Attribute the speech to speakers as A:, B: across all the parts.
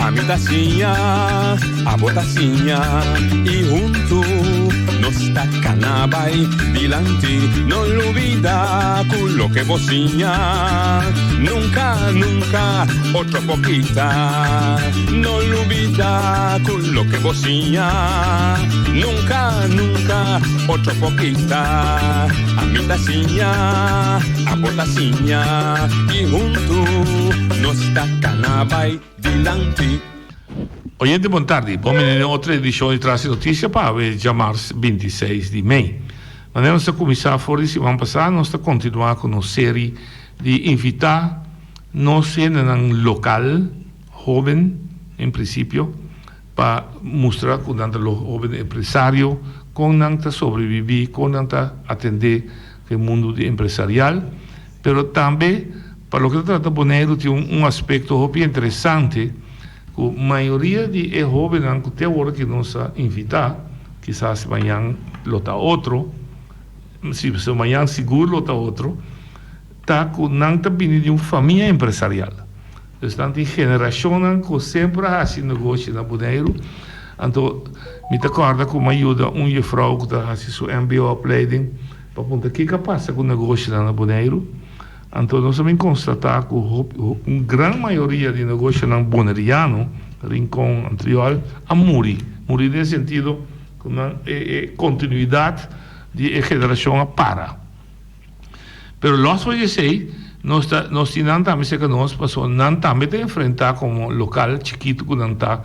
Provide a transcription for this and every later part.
A: Ami ta siña, abo ta siña y huntu nos ta cana bay dilanti. No lubida cu loke bo siña nunca, nunca otro por kita. No lubida cu loke bo siña nunca, nunca otro por kita. Ami ta siña, abo ta siña y huntu nos ta cana bay dilanti.
B: Oyente bon tardi, bon bini den otro edicion di Tras di Noticia pa awe djamars 26 di mei. Manera nos ta cuminsa for di siman pasa nos ta continua cu nos seri di invita nos hendenan local, hoben en principio, pa mustra ku nan ta lo hoben empresario, kon nan ta sobreviví, kon nan ta atendé ku e mundu di empresarial. Pero tambe pa loke ta trata Boneiru tin un aspekto hopi interesante ku mayoria di e hobennan ku te awor ki nos a invitá, kisas mañan lo ta otro, si mañan sigur lo ta otro, ta ku nan ta bini di un famia empresarial. Dus nan tin generashonnan ku semper a hasi negoshi na Boneiru. Anto mi ta kòrda ku mi a yuda un jufrou ku ta hasi su mbo opleiding pa puntra kiko a pasa ku negoshinan na Boneiru. Anto nos a bin konstatá ku hopi un gran mayoria di negoshinan boneriano, Rincon, Antriol, a muri. Muri den sentido ku nan e e kontinuidat di e generashon a para. Pero los for di esei, nos ta, nos tin nan tambe serka nos, pasobra nan tambe ta enfrentá komo lokal chikitu ku nan ta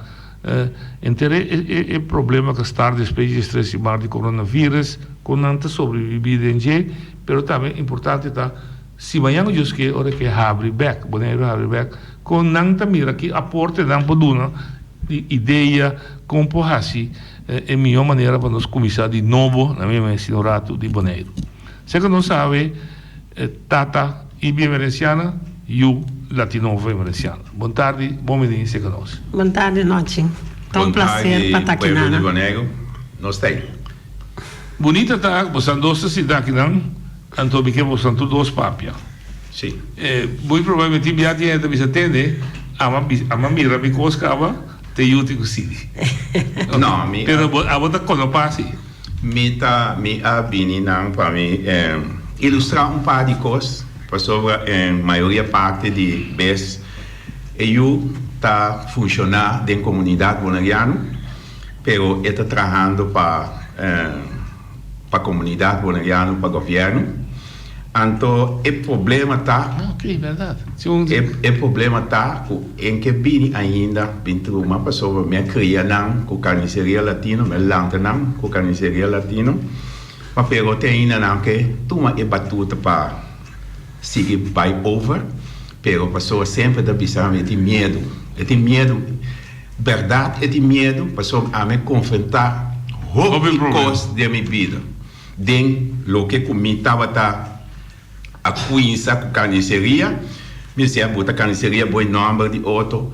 B: henter e e e problema ku start despues di diestres di mart di coronavirus, kon nan ta sobrevibí den dje, pero tambe importante ta si mañan ku Dios ke ora ke habri bèk, Boneiru habri bèk, kon nan ta mira ki aporte nan por duna di idea kon por hasi e mihó manera pa nos kuminsá di nobo na mi mes un ratu di Boneiru. Seka nos sabe tata Ibi Emerenciana yu Latinova Emerenciana. Bon tardi, bon bini seka nos.
C: Bon tardi Nochi. Ta un
D: Bon
C: placer
D: tardi
C: pa ta aki
D: pueblo di
C: nana.
D: Boneiru. Nos ta ei.
B: Bunita ta bosan dos ta sinta akinan, anto mi ke bosan tur dos papia.
D: Sí.
B: Muy probablemente tin bia tin hende ta bisa tende, ama ama mira mi kos kaba te yu tin ku sigui.
D: No, mi
B: Pero bo abo ta konopa si.
D: Mi ta mi a bini nan pa mi ilustra un par di kos pasobra en mayoria parti di bes e yu ta funshoná den komunidat boneriano pero e ta trahando pa pa komunidat boneriano pa gobièrnu anto e problema ta e problema ta ku en ke bini ainda bin truma pasobra mi a kria nan ku Carniceria Latino mi a lanta nan ku Carniceria Latino ma pero te ainda nan ke tuma e batuta pa sigui bai over pero pasobra semper ta bisa mi e tin miedu e tin miedu bèrdat e tin miedu pasobra ami a konfrontá hopi kos den mi bida den loke ku mi tabata a cuinsa cu carniceria, mi si a buta carniceria bo e nomber di otro,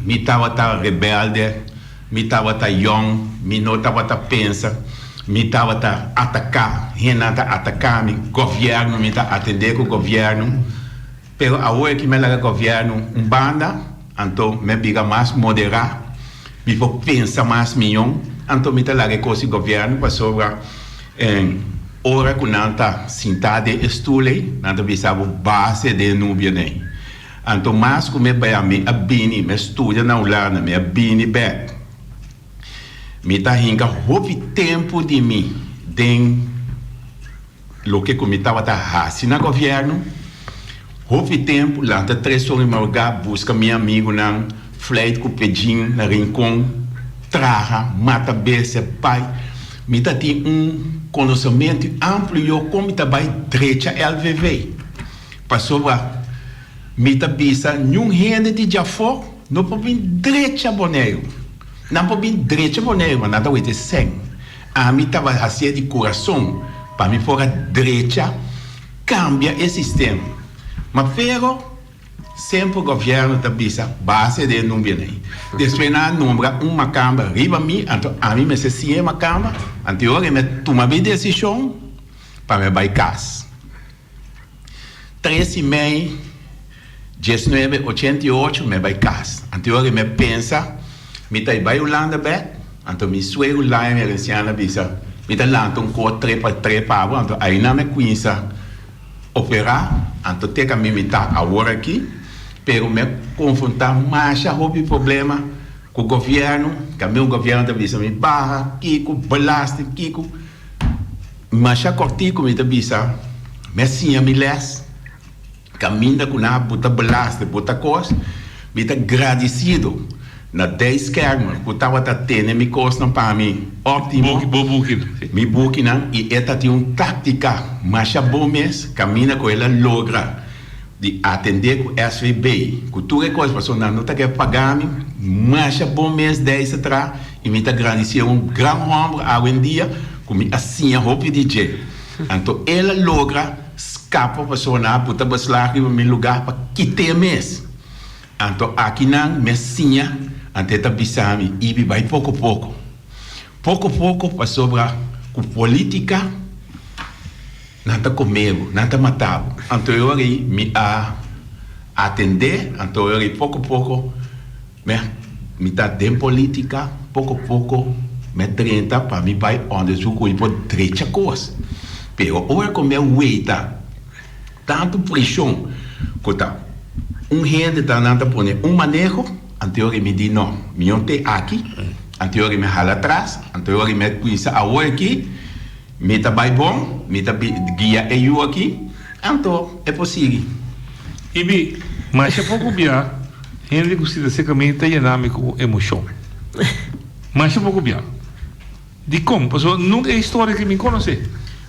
D: mi tabata rebelde, mi tabata yong, mi no tabata pensa, mi tabata ataca, hendenan ta ataca mi, gobierno, mi ta atende cu gobierno, pero awor ki mi a laga gobierno un banda, anto mi a bira mas modera, mi por pensa mas miyon, anto mi ta laga e cos di gobierno pasobra. Ora ku nan ta sintá den e stul ei, nan ta bisa bo base den e nubianan ei. Anto mas ku mi bai, mi a bini, mi a studia na Hulanda, mi a bini bèk. Mi ta hinka hopi tempu di mi den loke ku mi tabata hasi na gobièrnu. Hopi tempu lanta tres ora di marugá buska mi amigunan, fleit ku pejin na Rincon, traha, mata bestia, bai. Mi ta tin un konosementu amplio kon mi ta bai drecha LVV. Pasobra mi ta bisa niun hende di djafó no por bin drecha Boneiru. Nan por bin drecha Boneiru ma nan ta wete sèn. Ami tabata hasié di kurason pa mi por a drecha. Cambia e sistema. Ma pero semper gobierno ta bisa base den nubia nei. Despues nan a nombra un macamba riba mi, anto ami mester siña e macamba, anto e ora mi a tuma mi decision pa mi a bay cas. Tres i mei, diesnuebe ochenta i ocho, mi a bai kas. Anto ora mi a pensa, mi ta bai Hulanda bek, anto mi suegro Lion Herenciano a bisa, mi ta lanta un kos trepa trepa bo, anto ainan mi a kuinsa operá, anto te kaminda mi ta awor aki, pero mi a konfrontá masha hopi problema ku gobièrnu, kaminda gobièrnu ta bisa mi baha kiko, belasting kiko. Masha kòrtiku mi ta bisa, mi a siña mi lès, kaminda ku nan a buta belasting, buta kos, mi ta gradisido na Dijs Kermer ku tabata tene mi kosnan pa mi òptimo,
B: Bo bukinan, si.
D: Mi bukinan, i e ta tin un táktika masha bon mes kaminda ku el a logra di atendé ku SVB, ku tur e kos, pasobra nan no ta ke paga mi masha bon mes Dijs a traha. I mi ta gradisié un gran hòmber awendia ku mi a siña hopi di dje. Anto el a logra skapa pasobra nan a buta beslag riba mi lugá pa kit'é mes. Anto akinan mi a siña, anto e ta bisa mi, Ibi bai poko poko. Poko poko pasobra ku polítika nan ta kome bo, nan ta mata bo. Anto e ora ei mi a atendé, anto e ora ei poko poko. Mi mi ta den politica, poco poco mi a drenta pa mi bay onderzoek cu mi por drecha cos. Pero ora cu mi a weita tanto presion cu ta un hende ta nan ta pone un maneho, anto ora mi di no, mi no te aki, anto ora mi a hala atras, anto ora mi a cuminsa awor aki mi ta bay bon, mi ta guia e yu aki. Anto e por sigui.
B: I mi, masha poko bia, hende ku sinta serka mi ta yena mi ku emoshon. Masha poko bia. Dikon? Pasobra nunka e historia ke mi konosé.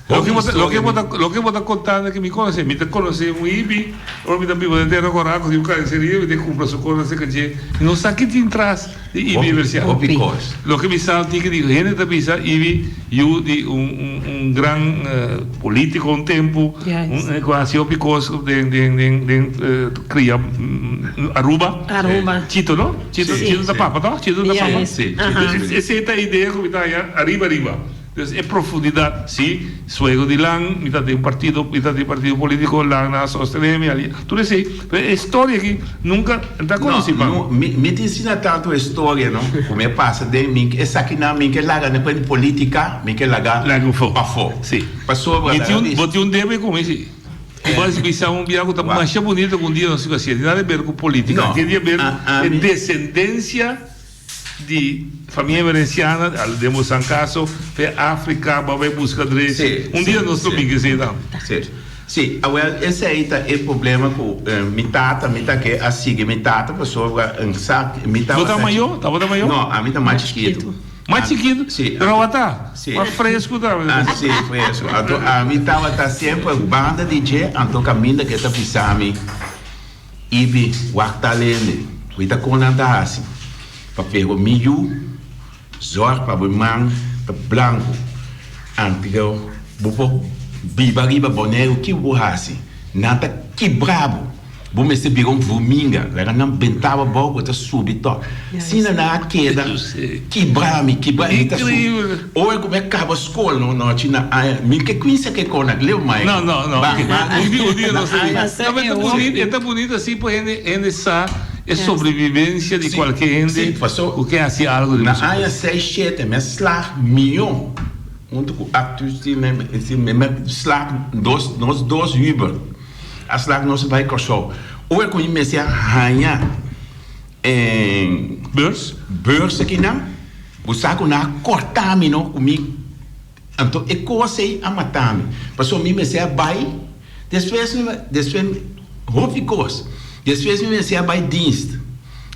B: Loke bo ta, loke bo ta, loke bo ta kontando ke mi konosé. Mi ta konosé un hibi, ora mi ta biba den Tera Kòrá ku tin un karniseria, mi ta kumpra su kosnan serka dje. Mi no sa ki tin tras di Ibi Emercial.
D: Hopi kos.
B: Loke mi sa tin ke di hende ta bisa Ibi yu di un un un gran politico un tempu un ku a hasi hopi kos den den den den kria Aruba.
C: Aruba.
B: Chito no? Chito Chito ta papa toh? Chito ta papa?
D: Si.
B: Esei ta e idea ku mi ta haña ariba ariba. Dus e profundidat, si, suego di lan, mi ta den partido, mi ta den partido politico, lan nan a sostene mi, ali, tur esei, pero e historia aki nunca N ta conoci pa.
D: No, mi, mi tin asina tanto historia, no, cu mi a pasa den, mi, esakinan mi ke laga na cuenta politica, mi ke laga
B: Laga afo.
D: pafo.
B: Si.
D: Pasobra
B: Mi
D: laga
B: tin un,
D: bisa.
B: bo tin un debe cu mi, si. Cu bo a bisa un bia cu ta masha bunito cu un dia nos tin cu haci, tin nada di ber cu politica,
D: No,
B: tin di ber
D: a, a
B: e
D: mi.
B: descendencia. Di famia emerenciana, al den bo san caso, fe Africa, bo a bay busca drechi.
D: Sí,
B: Un
D: sí,
B: dia nos lo
D: sí.
B: bin esey tambe.
D: Sí, sí. Awel, esey ta e problema cu mi tata, mi ta ke a sigui mi tata pasobra en sa mi
B: Bo
D: tabata
B: ta mayor? Tabata mayor?
D: No, ami ta mas chikitu.
B: Mas chikitu?
D: Sí.
B: Pero awata?
D: Sí.
B: Mas fresco tambe.
D: Ah, sí, fresco. Anto ami tabata semper banda di dje, anto caminda ke ta bisa mi. Ibi, wak tal hende, wi ta kon nan ta hasi pa pego mi yu, zorg pa bo man ta blanku, anto bo por biba riba Boneiru, ki bo hasi? Nan ta kibra bo, bo mester bira un vurminga, laga nan benta bo abou, bo ta subi tok. Asina nan a keda kibra mi, kibra mi, ta subi. Ora ku mi a kaba skol no nochi na aña mi ke kuinsa ke kona leu mai
B: No no no
D: ban ban
B: un dia un dia
D: na
B: nos ta
D: aña
B: No pero e ta bunito e ta bunito asi pa hende hende sa e sobrevivencia di
D: Si
B: kualke
D: si
B: hende
D: paso
B: ku ke hasi algo riba
D: na
B: su
D: aña
B: mes.
D: seis shete mi a slag mion huntu ku Arthur si mi si mi a slag dos nos dos Hubert a slag nos a bai Kòrsou ora ku mi mester a haña e
B: Beurs?
D: Beurs akinan. Bo sa ku nan a kòrta mi no ku mi, anto e kos ei a mata mi, pasobra mi mester a bai, despues mi despues hopi kos, despues mi mester a bai dienst,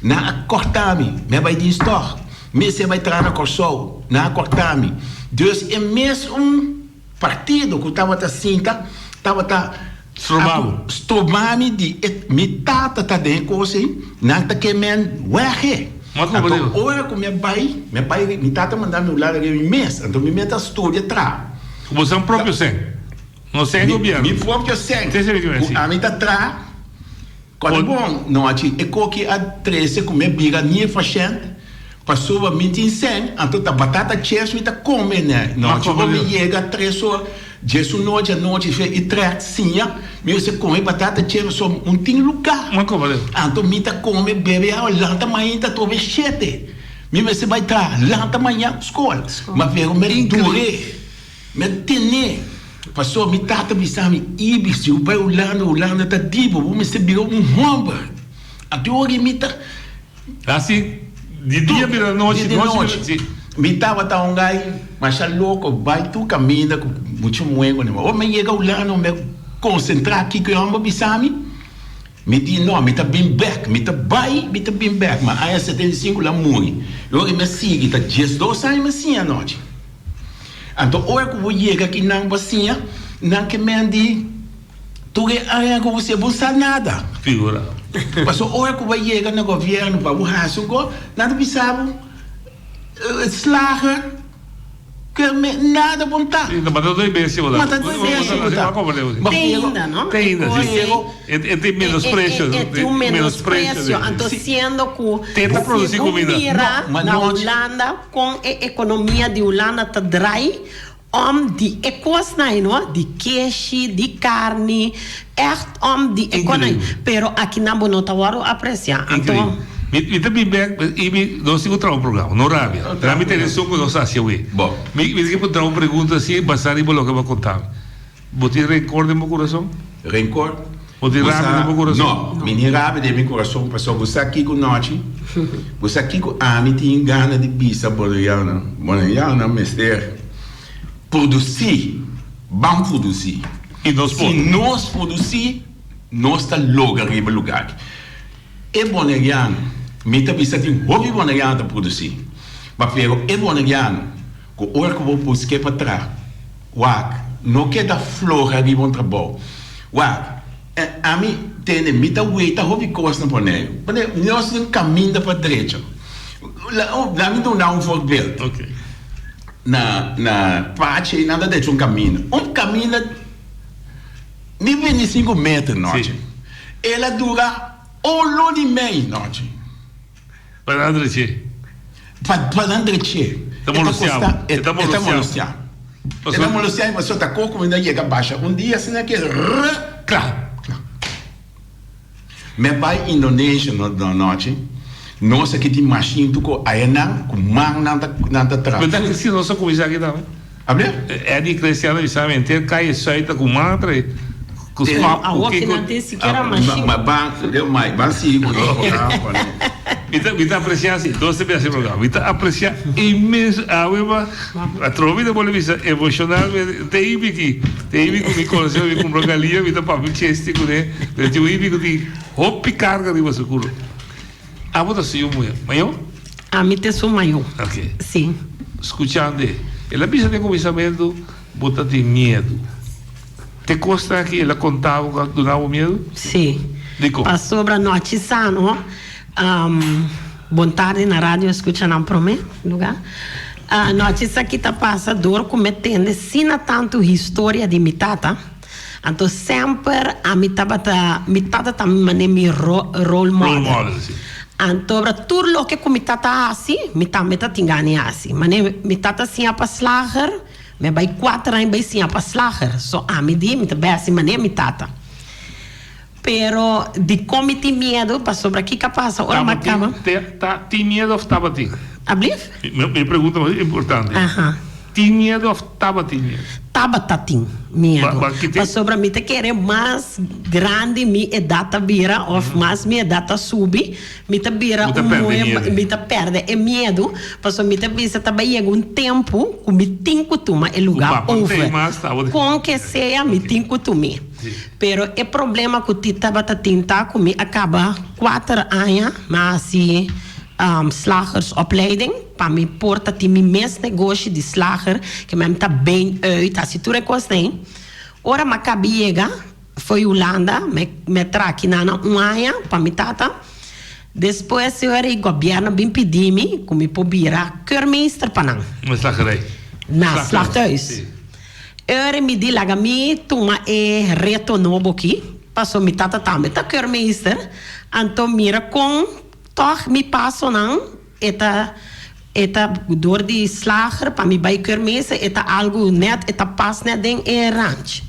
D: nan a kòrta mi, mi a bai dienst tòg, mi mester a bai traha na Kòrsou, nan a kòrta mi, dus e mes un. Partido ku tabata sinta tabata
B: Stroba bo.
D: Stroba mi di e mi tata ta den e kos ei, nan ta ke men wèg e.
B: Ma komo
D: Anto
B: dios?
D: ora ku mi a bai, mi a bai mi tata manda mi un lado riba mi mes, anto mi mes ta studia traha.
B: Ku bo san propio sèn, no sèn
D: Mi
B: gobièrnu.
D: mi propio sèn
B: Te sèn ki mi
D: ku
B: si.
D: ami ta traha. Kòrda bon, nochi e koki a trese ku mi a bira nierpashènt pasobra mi tin sèn, anto ta batata chips mi ta kome nè. Nochi ora mi yega tres or. Djes un nochi anochi fe i trèk siña mi mester kome batata che pasobra un tin lugá. Anto mi ta kome bebe awa lanta mainta atrobe shete mi mester bai traha lanta mañan skol ma pero mi dur'é mi tene pasobra mi tata bisa mi Ibi si bo bai Hulanda Hulanda ta di bo bo mester bira un hòmber anto ora mi ta.
B: Asi di dia bira nochi, nochi bira di.
D: Mi tabata un gai masha loko bai tur kaminda ku mucha muhé ku ora mi yega Hulanda mi a konsentrá kiko e hòmber bisa mi, mi di no mi ta bin bèk mi ta bai mi ta bin bèk ma aña 75 la muri i ora mi a sigui ta 12 aña mi a siña anochi anto ora ku bo yega akinan bo a siña nan ke men di. Tur e aña ku bo siña bo sa nada.
B: Figura.
D: Pasobra ora ku bo a yega na gobièrnu pa bo hasi un kos, nan ta bisa bo, slager, kerme, nada bo no ta.
B: Si, ma ta doi bestia bo ta.
D: Ma ta doi bestia bo ta.
C: Te ainda, no?
B: Te ainda, si. E tin menosprecio.
C: E tin un menosprecio. Anto siendo ku
B: Te ta produci
C: si bo
B: comida.
C: mira na Hulanda kon e ekonomia di Hulanda ta drai, Om di e kosnan ei no, di keshi, di karni, ègt om di e kosnan ei. Pero akinan bo no ta wòrdu apresiá. Anto.
B: Increíble. Mi, mi ta bin bek i mi, nos tin ku traha un programa, no rabia. Pero ami tene esun ku nos hasi awe.
D: Bo.
B: Mi, mi tin ke puntra un pregunta así basá riba loke bo a konta mi. Bo tin renkor den bo kurason?
D: Renkor?
B: Bo tin rabia den bo kurason?
D: No, mi tin rabia den mi kurason pasobra bo sa kiko nochi, bo sa kiko ami tin gana di bisa Bonerianonan. Bonerianonan mester produsí, ban produsí.
B: I nos por.
D: Si nos produsí, nos ta logra riba lugar aki. E Boneriano, mi ta bisa tin hopi Boneriano ta produsí, ma pero e Boneriano ku ora ku bo busk'é pa traha, Wak, no keda floha riba un trabou. Wak, ami tende, mi ta weta hopi kos na Boneiru. Boneiru, nos tin kaminda pa drecha. La mi duna un voorbeeld. Na, na Pache nan ta drecha un kaminda. Un kaminda di 25 meter, nochi. El a dura un luna i mei, nochi.
B: Pa nan dreché.
D: Pa nan dreché.
B: E ta molestiá bo.
D: E ta molestiá. E ta molestiá mi pasobra ta koko mi ta yega basha un dia asina ke rrr
B: Kla.
D: Kla. Mi a bai Indonesia nochi, nos aki tin mashin tur ku ayanan ku man nan ta nan ta traha.
B: Berdad ke si nos a kuminsá aki tambe?
D: Ablief?
B: Eddie Cristiano bisa mi henter calle Zuid ta cu man trae cu stop cu
C: Awor
B: kico.
C: ki nan tin sikiera machine.
D: Ma ban deu mai ban sigui cu nos programa pa no.
B: Mi ta mi ta aprecia si nos ta bia haci programa mi ta aprecia inmenso awe ma atrobe mi ta bolbe bisa emocionalmente te ibi aki te ibi cu mi conoce mi cumpra galia mi ta papia un chiste cune pero tin un ibi cu tin hopi carga riba su culo. Abo ta su yu muher mayor?
C: Ami ta su mayor.
B: Ok.
C: Si.
B: Scuchande, el a bisa den cuminsamentu, bo ta tin miedu. Te cosnan aki el a conta bo cu a duna bo miedu?
C: Si.
B: Dicon?
C: Pasobra nochi sano, bon tardi na radio escuchanan prome lugar. Nochi sa ki ta pasa door cu mi tende asina tantu historia di mi tata. Anto semper ami tabata, mi tata ta mane mi role model.
B: Role model, si.
C: Anto ora tur loke ku mi tata a hasi, mi tambe ta tin gana di hasi. Mane mi tata siña pa slager, mi a bai kuater aña bai siña pa slager. So ami di mi ta bai hasi mane mi tata. Pero dikon mi tin miedu? Pasobra kiko a pasa ora mi a kaba.
B: Tabatin, ta tin miedu of tabatin?
C: Ablief?
B: Mi pregunta mas importante.
C: Aha.
B: Tin miedu of tabatin miedu?
C: Tabata tin miedu. Pasobra mi ta kere mas grandi mi edat ta bira of mas mi edat ta subi, mi ta bira un muhe, mi ta perde e miedu, pasobra mi ta bisa ta bai yega un tempu ku mi tin ku tuma e luga over. Kon ke sea mi tin ku tum'é. Pero e problema ku ti tabata tin ta ku mi a kaba kuater aña mi a hasi slagersopleiding pa mi por ta tin mi mes negoshi di slager ke mi ta been uit hasi tur e kosnan ei. Ora mi a kaba yega fo'i Hulanda mi a traha kinan un aña pa mi tata. Despues e ora ei gobièrnu bin pidi mi ku mi por bira keurmeester pa nan.
B: Na slagerij.
C: Na slachthuis. E ora mi di laga mi tuma e reto nobo aki, paso mi tata tambe ta keurmeester, anto mira kon tòg mi pasonan e ta. E ta dor di slager pa mi bai keurmeester e ta algu net e ta pas net den e ranch.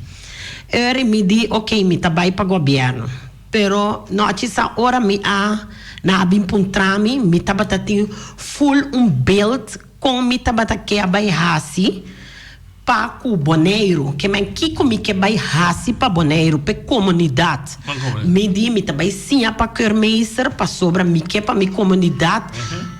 C: Eri mi di ok mi ta bai pa gobierno. Pero nochi sa ora mi a nan a bin puntra mi, mi tabata tin full un beeld kon mi tabata ke a bai hasi pa ku Boneiru. Ke men kiko mi ke bai hasi pa Boneiru, p'e komunidat. Mi di mi ta bai siña pa keurmeester pasobra mi ke pa mi komunidat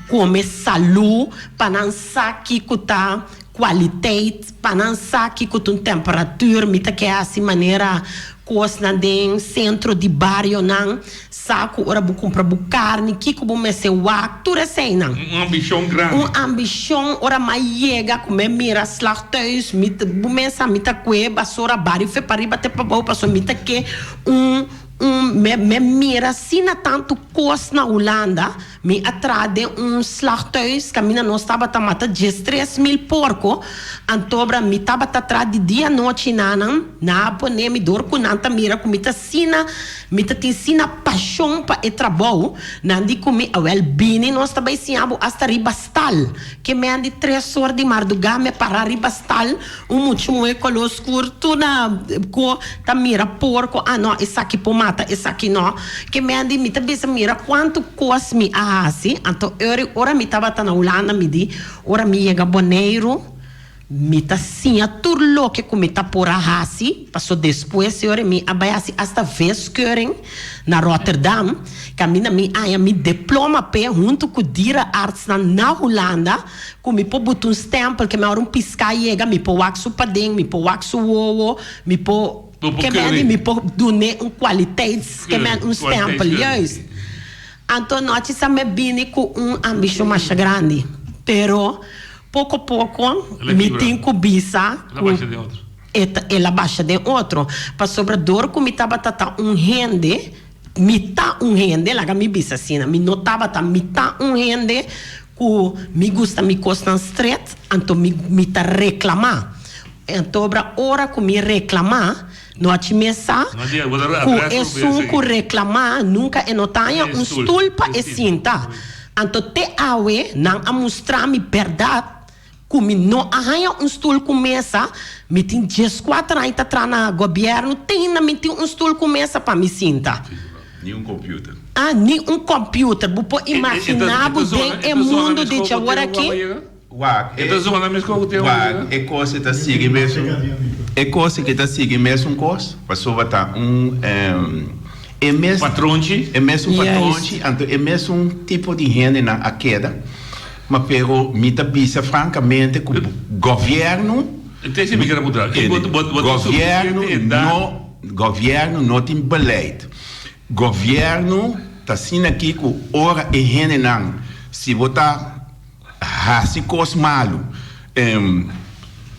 C: kome salú, pa nan sa kiko ta Kwaliteit, pa nan sa kiko ta un temperatuur, mi ta ke hasi manera kosnan den sentro di barionan, sa ku ora bo kumpra bo karni, kiko bo mester wak, tur eseinan.
B: Un ambishon grandi.
C: Un ambishon, ora m'a yega ku mi mira slachthuis, mi ta, bo mes sa mi ta kue basora bario fe pariba te pabou, pasobra mi ta ke un, un, mi, mi mira asina tantu kos na Hulanda. Mi a traha den un slachthuis kaminda nos tabata mata 13.000 porko. Antobra mi tabata traha di dia anochi na nan. Nan a pone mi dor ku nan ta mira ku mi ta asina, mi ta tin asina pashon pa e trabou. Nan di ku mi, Awel bini nos ta bai siña bo asta riba stal. Ke men di tres or di mardugá mi a para riba stal. Un mucha muhé koló skur tur na ko ta mira porko, ah no, esaki por mata, esaki no. Ke mendi mi ta bisa mira kuantu kos mi a hasi, anto eri ora mi tabata na Hulanda mi di, ora mi yega Boneiru mi ta siña tur loke ku mi ta por a hasi, paso despues ori mi a bai hasi asta viskeuring na Rotterdam, kaminda mi haña mi diploma p'e huntu ku dierenartsnan na Hulanda. Ku mi por buta un stempel ke mi ora un piská yega mi por wak su paden, mi por wak su wowo, mi por
B: Bo por
C: ke
B: keuri.
C: mende mi por dun'é un kwaliteits ke mende un stempel,
B: Kwaliteitskeuring.
C: juist. Anto nochi sa mi a bini ku un ambishon masha grandi, pero poko poko
B: El a
C: mi
B: kibra.
C: tin ku bisa
B: El a
C: ku
B: basha den otro.
C: e ta el a basha den otro, pasobra dor ku mi tabata ta un hende, mi ta un hende, laga mi bisa asina, mi no tabata, mi ta un hende Ku mi gusta mi kosnan stret, anto mi mi ta reklamá. Antobra ora ku mi reklamá, no a chi mesa ku esun ku reklamá nunka e no ta haña un stul pa e sinta. Anto te awe nan a mustra mi bèrdat ku mi no a haña un stul ku mesa, mi tin dieskuater aña ta traha na gobièrnu, te ainda mi tin un stul ku mesa pa mi sinta.
D: Ni un computer.
C: Ah, ni un computer. Bo por imagina bo den e mundo di djawor aki?
D: Wak, e, wak, e cos e ta sigui mesun, e cos e ta sigui mesun cos, pasobra ta un, e mes,
B: Patronchi.
D: e mesun patronchi, anto e mesun tipo di hendenan a keda, ma pero mi ta bisa francamente cu gobierno, gobierno no, gobierno no tin beleid. Gobièrnu ta asina aki ku ora e hendenan si bo ta hasi kos malu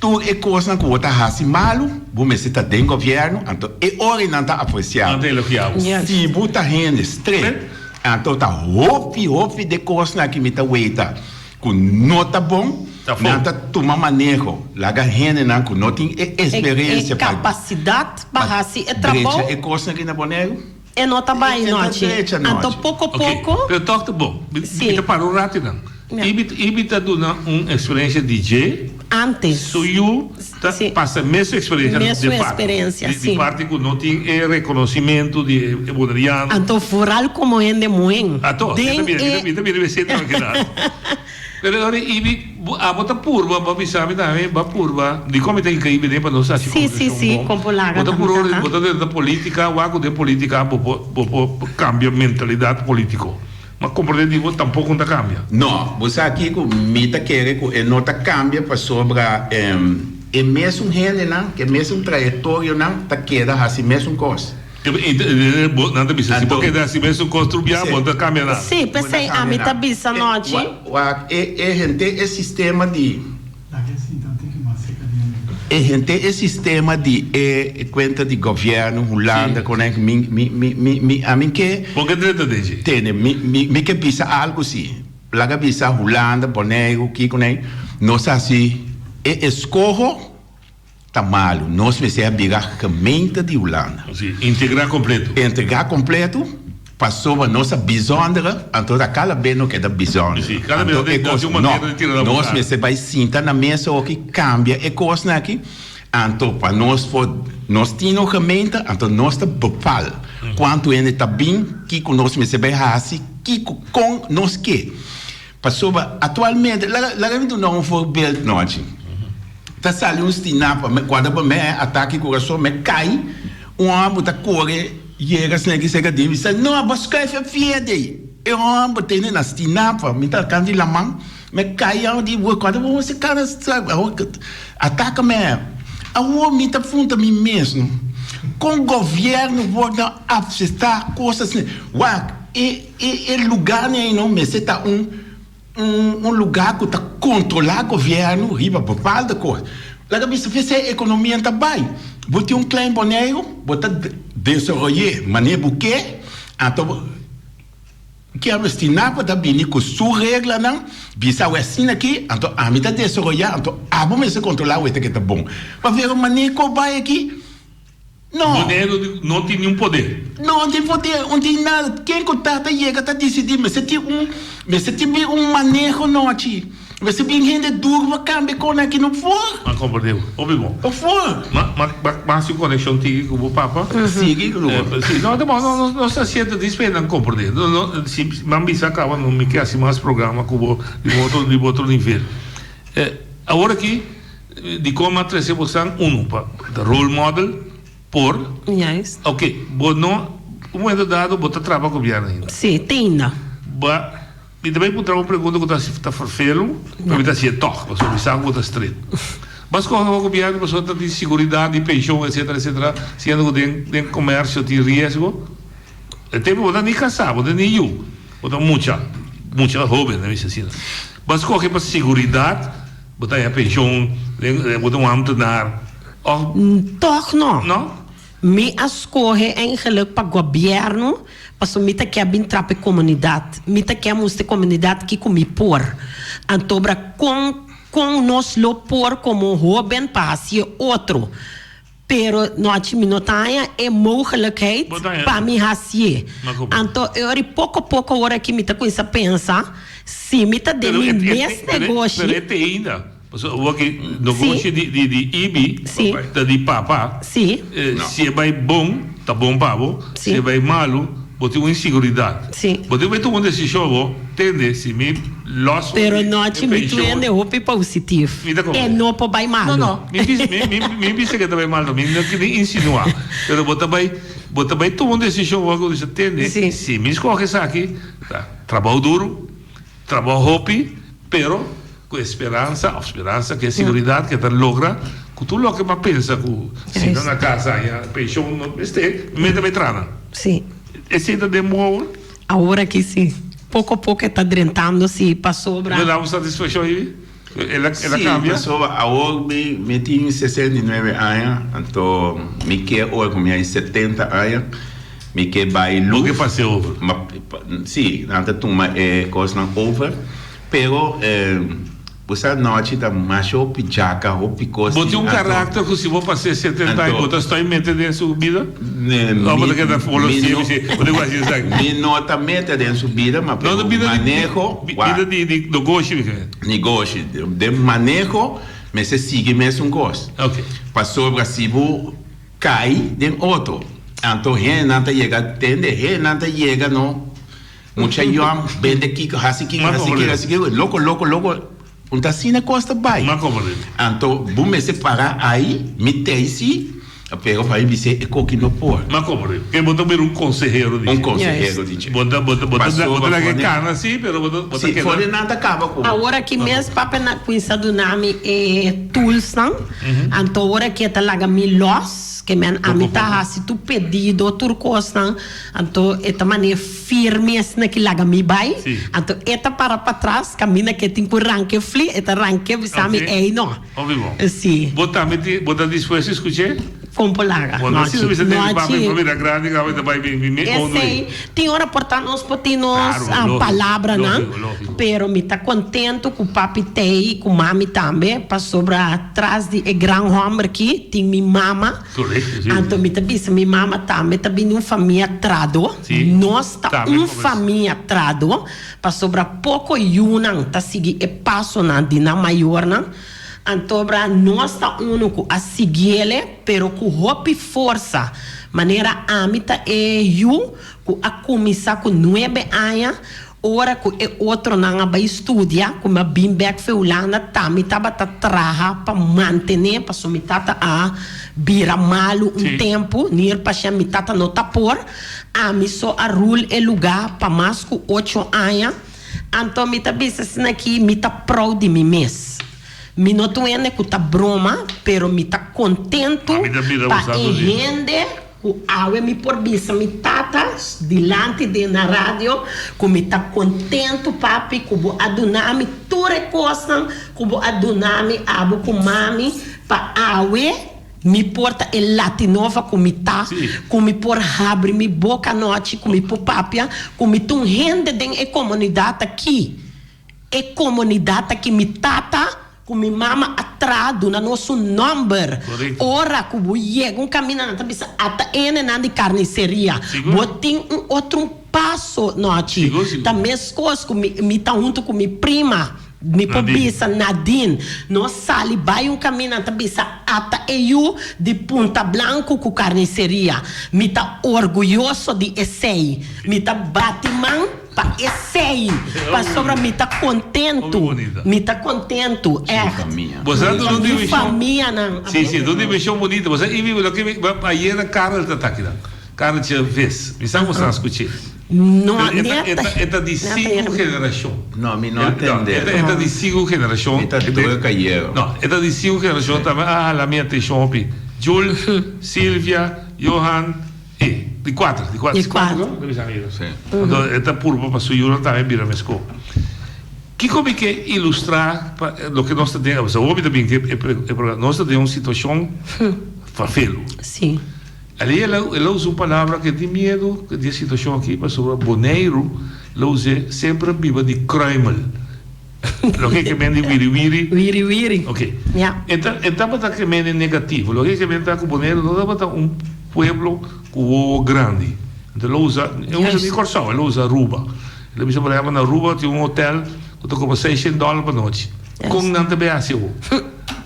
D: tur e kosnan ku bo ta hasi malu bo mester ta den gobièrnu anto e ora nan ta apresiá bo. Si bo ta hende stret anto ta hopi hopi de kosnan ki mi ta weita ku no ta bon nan ta tuma maneho laga hendenan ku no tin e eksperensia
C: pa kapasidat pa hasi e trabou
D: drecha e kosnan aki na Boneiru
C: e no ta bai nochi anto poko poko
B: pero tòg ta bon mi ta para un ratu nan i mi ta duna un eksperensia di dje
C: antes
B: su yu ta pasa mesun eksperensia
C: mesun eksperensia
B: di parti ku no tin e rekonosimentu di e boneriano.
C: Anto foral komo hende muhé
B: Ato,
C: den e.
B: Mi ta bira mi senta keda. Pero ora Ibi, abo ta purba, bo a bisa mi tambe, bo a purba, dikon mi ta hinka Ibi den pa nos hasi kombersashon bon. Bo ta purba ora bo ta drenta politika, wak ku den politika bo por bo por kambia mentalidat politiko. Ma komprende di bo tampoko no ta kambia.
D: No, bo sa kiko, mi ta kere ku e no ta kambia pasobra e mesun hendenan, ku e mesun trayektorionan ta keda hasi mesun kos.
B: Nan ta bisa, si bo keda hasi mesun kos tur bia, bo no ta kambia nada.
C: Sí, p'esei ami ta bisa nochi.
D: Wak, e henter e sistema di. E henter e sistema di e cuenta di gobierno Hulanda con e mi mi mi mi mi ami ke
B: Bo ke drenta den dje?
D: Tene mi mi mi ke bisa algo si laga bisa Hulanda Boneiru kiko nei nos hasi e escoho ta malo nos mester a bira gemeente di Hulanda.
B: Si integra completo.
D: Integra completo. Pasobra nos a bizondere, anto ta kada bes no keda bizondere.
B: Sí, kada bes
D: Anto e
B: no
D: kos,
B: tin un
D: no,
B: manera di tira na
D: nos
B: boca.
D: mester bai sinta na mesa oki, kambia e kosnan aki, anto pa nos por, nos tin un gemeente, anto nos ta bepaal kuantu hende ta bin, kiko nos mester bai hasi, kiko, kon nos ke. Pasobra aktualmente, laga, laga mi duna un voorbeeld nochi. Ta sali un stinapa, mi kuarda pa mi atake kurason, mi kai, un hòmber ta kore yega sneki serka di mi, bisa, no, bo skuif e fiet ei. E hòmber tene na stinapa, mi ta kant di laman, mi kai awo di, bo kuarda bo si kara ataka mi. Awor mi ta puntra mi mes, no, kon gobièrnu por ta apseptá kos asina? Wak, e. E lugarnan ei no mester ta un un lugar ku ta kontrolá gobièrnu riba bepaalde kos. Laga bisa p'esei ekonomia ta bai. Bo tin un klein Boneiru, bo ta desaroy'é manera bo ke, anto bo kier destiná pa ta bini ku su reglanan, bisa awe asina aki, anto ami ta desaroyá, anto abo mester kontrolá awe ta ke ta bon. Pasobra manera ku bai aki. No.
B: Boneiru no tin niun poder.
D: No tin poder, un tin nada. Ken ku ta ta yega ta disidí mester tin un mester tin bin un maneho nochi. Mester bin hende duru pa kambia kon aki no por.
B: Ma komprendé bo. Hopi bon.
D: No por.
B: Ma ma ma ma hasi un konekshon tiki ku bo papa.
D: Sigui ku bo.
B: Si no ta bon no no nos ta sienta dispe nan komprendé. No no si nan bisa kaba no mi ke hasi mas programa ku bo di bo otro di bo otro nivel. Awor aki. Dikon mi a trese bosan unu pa ta role model por.
C: Juist.
B: Ok, bo no, un momento dado bo ta traha pa gobierno ainda.
C: Si, te ainda.
B: Ba, mi ta bay puntra bo un pregunta ku ta ta ferfelu, pero mi ta hasié tòg, pasobra mi sa ku bo ta stret. Bo a skohe pa gobierno pasobra ta tin siguridat di penshon etcetera etcetera, siendo ku den den komersio tin riesgo. E tempu bo ta ni kasá, bo ta ni yu, bo ta mucha, mucha hoben, mi bisa asina. Bo a skohe pa siguridat. Bo ta haña penshon den bo ta un ambtenaar òf?
C: Tòg no.
B: No?
C: Mi a skohe eigenlik pa gobièrnu pasobra mi ta ke bin trapa e komunidat. Mi ta ke mustra e komunidat kiko mi por. Antobra kon kon nos lo por komo hóben pa hasi e otro. Pero nochi mi no ta haña e mogelijkheid pa mi hacié. Anto e ora poco poco ora ki mi ta cuminsa pensa si mi ta den mi mes negoshi.
B: Pero e te ainda. Pasobra awor ki negoshi di di Ibi ta di papa. Si e bai bon ta bon pa bo. Si e bai malu bo tin un inseguridad. Bo tin ku bai tuma un desishon bo tende si mi los
C: for di e penshon. Pero nochi mi tuende hopi positief. E no por bai malu.
B: No no mi bisa mi mi bisa ke ta bai malu mi no kere insinua pero bo ta bai bo ta bai tuma un desishon ora ku bo bisa tende si mi skohe esaki ta trabou duru trabou hopi pero ku e speransa of speransa ku e seguridat ke ta logra ku tur loke bo a pensa ku si no na kasa haña penshon no mester mi ta bai traha nan esei ta den bo awor?
C: Awor aki si poko poko e ta drentando si pasobra.
B: Bo ta da un satisfakshon ei? El a
D: Sí,
B: cambia?
D: pasobra awor mi mi tin 69 aña, anto mi ke ora ku mi hay 70 aña, mi ke bai
B: Bo
D: luf.
B: ke pase over?
D: Ma, sí, nan ta tuma e kosnan over, pero bo sa nochi ta masha hopi djaka, hopi kos
B: Bo tin un
D: anto
B: karakter ku si bo pase 70 aña
D: anto
B: bo ta stoi mete den su bida?
D: Ne,
B: Of bo
D: mi
B: ta keda
D: mi
B: folo
D: no
B: si bo ta wak esaki?
D: mi no ta mete den su bida, ma
B: No,
D: pero
B: bida di
D: maneho, wak.
B: bida di di negoshi mi ke.
D: Negoshi, den maneho mester sigui mesun kos.
B: Ok.
D: Pasobra si bo kai den otro, anto hendenan ta yega tende, hendenan ta yega no, mucha yòn bende kiko, hasi kiko, hasi kiko, hasi kiko, loko, loko, loko, un ta asina kos ta bai. Anto bo mester para ai, mi tei si. Pero pa mi bis'é e koki no por.
B: Ma komo di? Ke bo ta bira un konsehero di dje.
D: Un konsehero di dje.
B: Bo ta bo ta bo ta bo ta laga e kana si, pero bo ta bo ta
D: Si,
B: keda.
D: for di nan ta kaba ku bo.
C: Awor aki mes pape na kuinsa duna mi e toolsnan, anto awor aki e ta laga mi los, ke men ami ta hasi tur pedido, tur kosnan, anto e ta manera firme asina ki laga mi bai, anto e ta para patras, kaminda ke tin ku ranka e fli, e ta ranka e bisa mi, ey no.
B: Hopi bon.
C: Sí.
B: Bo tambe tin, bo ta dispuesto skuch'é?
C: Kon por laga.
B: Bo no si bisa tende papi pa bira grandi ka ta bai bin mi own way.
C: Esei tin ora por ta nos por tin nos palabranan pero mi ta contento cu papi t'ey y cu mami tambe pasobra tras di e gran homber ki tin mi mama anto mi ta bisa mi mama tambe ta bin di un famia trado nos ta un famia trado pasobra poco yunan ta sigui e pasonan di nan mayornan. Antobra nos ta unu ku a siguiele pero ku hopi forsa, manera ami ta e yu ku a kuminsá ku nuebe aña, ora ku e otronan a bai studia, ku mi a bin bèk fe Hulanda ta mi tabata traha pa mantené pasobra mi tata a bira malu un tempu, nierpashent mi tata no ta por, ami so a rul e lugá pa mas ku ocho aña. Anto mi ta bisa asina aki, mi ta proud di mi mes. Mi no ta un hende ku ta broma, pero mi ta kontentu pa e hende ku awe mi por bisa mi tata dilanti den na radio ku mi ta kontentu papi ku bo a duna mi tur e kosnan ku bo a duna mi abo ku mami pa awe Mi por ta e Latinova ku mi ta, ku mi por habri mi boka anochi, ku mi por papia, ku mi ta un hende den e komunidat aki. E komunidat aki mi tata ku mi mama a traha duna nos un nòmber. Ora ku bo yega un kaminda nan ta bisa ata e hendenan di karniseria. Bo tin un otro un paso nochi. Ta meskos ku mi ta huntu ku mi prima. Mi por bisa Nadine, nos sali bai un kaminda nan ta bisa ata e yu di Punta Blanco ku karniseria. Mi ta orguyoso di esei. Mi ta bati man pa esei, pasobra mi ta kontentu. Mi ta kontentu, ègt. Mi famianan.
B: Si, si, ta un dimenshon bunita. Bo sa, Ivy, loke mi, ayera Karel ta taki nan. Karel Cherves. Mi sa ku bo sa skuch'é.
C: No,
B: Pero e ta, e ta di sinku generashon.
D: No, mi no a tende.
B: E ta di sinku generashon.
D: Mi ta druk ayero.
B: No, e ta di sinku generashon tambe a hala mi atenshon hopi. Jul, Silvia, Johan e di kuater, di kuater.
C: Di kuater.
B: Ta bisa mi. Si. Anto e ta purba pa su yunan tambe bira meskó. Kiko mi ke ilustrá pa loke nos ta den, awor mi ta bin ke e programa, nos ta den un situashon fafelu.
C: Si.
B: Ali el a usa un palabra ke tin miedu di e situashon aki pasobra Boneiru lo us'é semper a biba di kruimel. Loke ke men di wiri wiri.
C: Wiri wiri.
B: Oke.
C: Ya.
B: E ta e tabata ke men negativo. Loke ke men ta ku Boneiru no tabata un pueblo ku wowo grandi. Anto el a usa, e usa ni Kòrsou, el a usa Aruba. El a bisa por ehèmpel na Aruba tin un hotel ku ta kobra seishent dòler pa nochi. Kon nan ta bay hasi awor?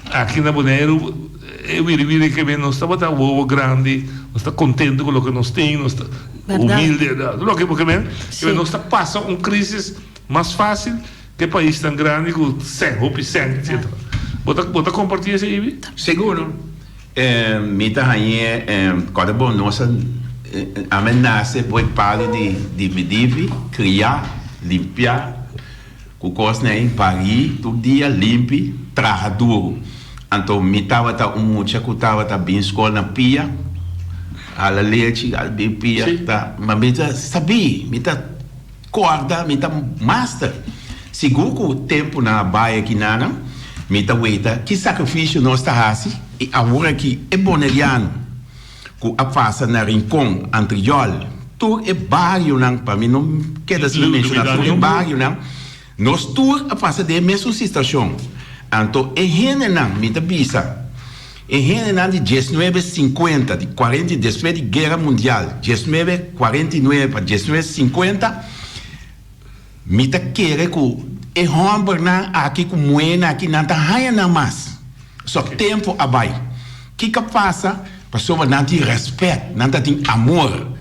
B: Aki na Boneiru e wiri wiri ke men nos tabata wowo grandi, nos ta kontento ku loke nos tin, nos ta humilde, loke bo ke men, ke men nos ta pasa un krisis mas fásil ke paisnan grandi ku sèn, hopi sèn, etsetera. Bo ta bo ta kompartí esei, Ibi?
D: Seguro. Mi ta hañ'é kòrda bon nos a ami a nase bo e palu di divi divi, kriá, limpiá. Ku kos nei barí tur dia limpi, traha duru. Anto mi tabata un mucha ku tabata bin skol na pia, hala lechi, al bin pia, ta, ma mi ta sabí, mi ta kòrda, mi ta master. Sigur ku tempunan a bai akinanan, mi ta weta ki sakrifisio nos ta hasi i awor aki e boneriano ku a pasa na Rincon, Antriol, tur e barionan, pa mi no keda sin menshoná tur e barionan, nos tur a pasa den e mesun situashon. Anto e hendenan, mi ta bisa, e hendenan di diesnuebe sinkuenta, di kuarenta i despues di Guera Mundial, diesnuebe kuarenta i nuebe pa diesnuebe sinkuenta, mi ta kere ku e hòmbernan aki ku muhénan aki nan ta haña nan mas. So tempu a bai. Kiko a pasa? Pasobra nan tin rèspèt, nan ta tin amor,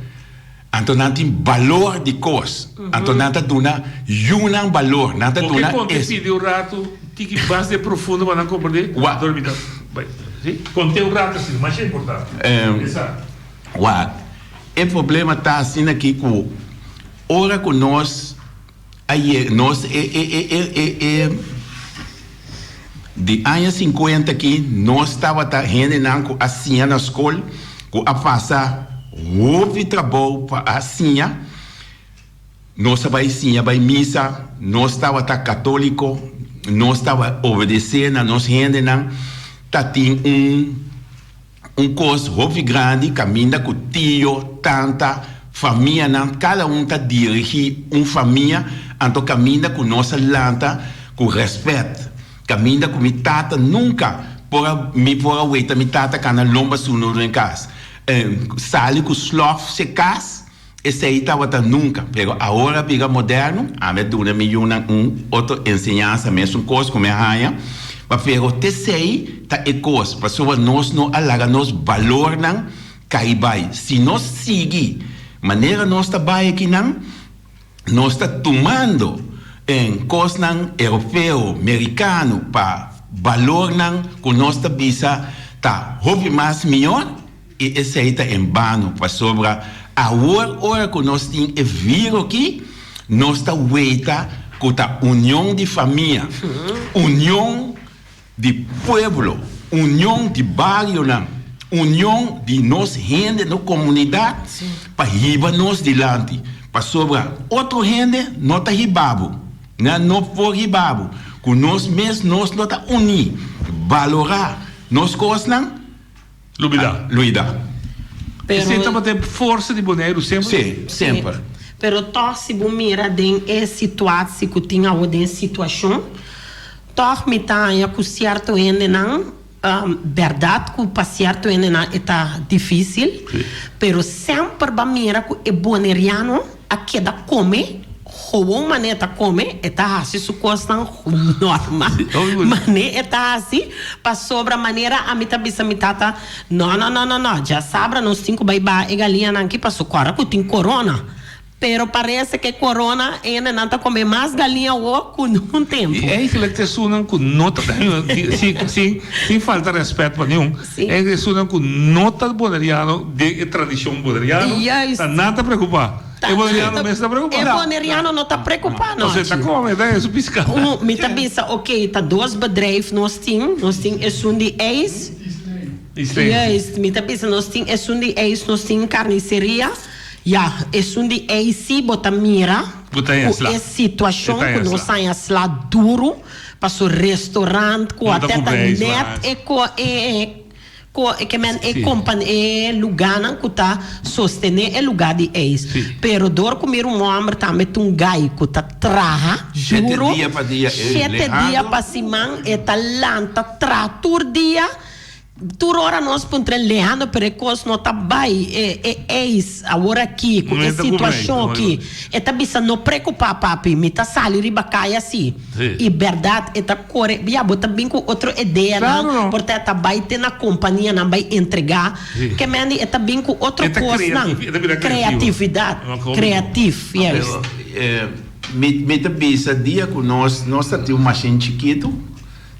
D: anto nan tin balor di kos, anto nan ta duna yunan balor, nan ta
B: Bo ke
D: duna
B: konta e
D: es.
B: pidi un ratu tiki bas de profundo pa nan komprendé?
D: Wak.
B: Dor mi ta bai. Si? Kont'é un ratu asina, masha importante. Esa.
D: Wak, e problema ta asina aki ku ora ku nos. A ye nos e e e e e e di aña sinkuenta aki nos tabata hendenan ku a siña na skol, ku a pasa hopi trabou pa a siña. Nos a bai siña bai misa, nos tabata katoliko, nos taba obedesé na nos hendenan, ta tin un. Un kos hopi grandi kaminda ku tio, tanta, famianan, kada un ta dirigí un famia, anto kaminda ku nos a lanta ku rèspèt, kaminda ku mi tata nunka por a, mi por a weta mi tata kana lomba sundu den kas, sali ku slòf se kas. Esei tabata nunka, pero awor a bira moderno, ami a duna mi yunan un otro enseñansa, mesun kos ku mi a haña, pa pero t'esei ta e kos, pasobra nos no a laga nos balornan kai bai. Si nos sigui manera nos ta bai akinan, nos ta tumando en kosnan europeo, merikano pa balornan ku nos ta bisa ta hopi mas mior. I esei ta en bano, pasobra awor ora ku nos tin e viro aki, nos ta weita ku ta union di famia, union di pueblo, union di barionan, union di nos hende, nos komunidat, pa hiba nos dilanti. Pasobra otro hende no ta hiba bo, nan no por hiba bo. Ku nos mes nos no ta uní, balorá nos kosnan.
B: Lubida.
D: Luida.
C: Pero.
B: Esei tabata e forsa di Boneiru semper?
D: Sí, semper.
C: Pero tòg si bo mira den e situatsi ku tin awo den e situashon, tòg mi ta haña ku sierto hendenan, bèrdat ku pa sierto hendenan e ta difísil, pero semper bo a mira ku e boneriano a keda kome Gewoon manera e ta come, e ta haci su cosnan normal. Manera e ta haci, pasobra manera ami ta bisa mi tata, no, no, no, no, no, djasabra nos tin cu bay baha e galiñanan aki paso cora cu tin corona. Pero parece cu e corona hendenan ta come mas galiña awor cu nun tempo.
B: Y eigenlijk ta esunnan cu no ta, sin, sin, sin falta respet pa niun, eigenlijk esunnan cu no ta boneriano den e tradicion boneriano, ta nan ta preocupa. E boneriano mes ta preocupa?
C: E boneriano no ta preocupa no.
B: Ose ta come, ta su pisca.
C: Mi ta bisa ok, ta dos bedrijf nos tin, nos tin esun di ijs. Juist, mi ta bisa nos tin esun di ijs, nos tin carniceria. Ya, esun di ijs si bo ta mira
B: ku
C: e situacion ku nos haña sla duru paso restaurant ku a te ta net e e. Ku ke men e kompan e lugánan ku ta sostené e lugá di eis. Pero dor ku mira un hòmber tambe ta un gai ku ta traha duru, shete dia pa siman e ta lanta traha tur dia, tur ora nos puntra Leandro pero e kos no ta bai e e eis awor aki ku e situashon aki. E ta bisa no preokupá papi mi ta sali riba kaya si. I bèrdat e ta kore, ya bo ta bin ku otro ideanan, por ta e ta bai te na kompanianan bai entregá. Ke mende e ta bin ku otro kosnan. Kreatividat, kreatif, juist.
D: Mi mi ta bisa dia ku nos nos ta tin un mashin chikitu,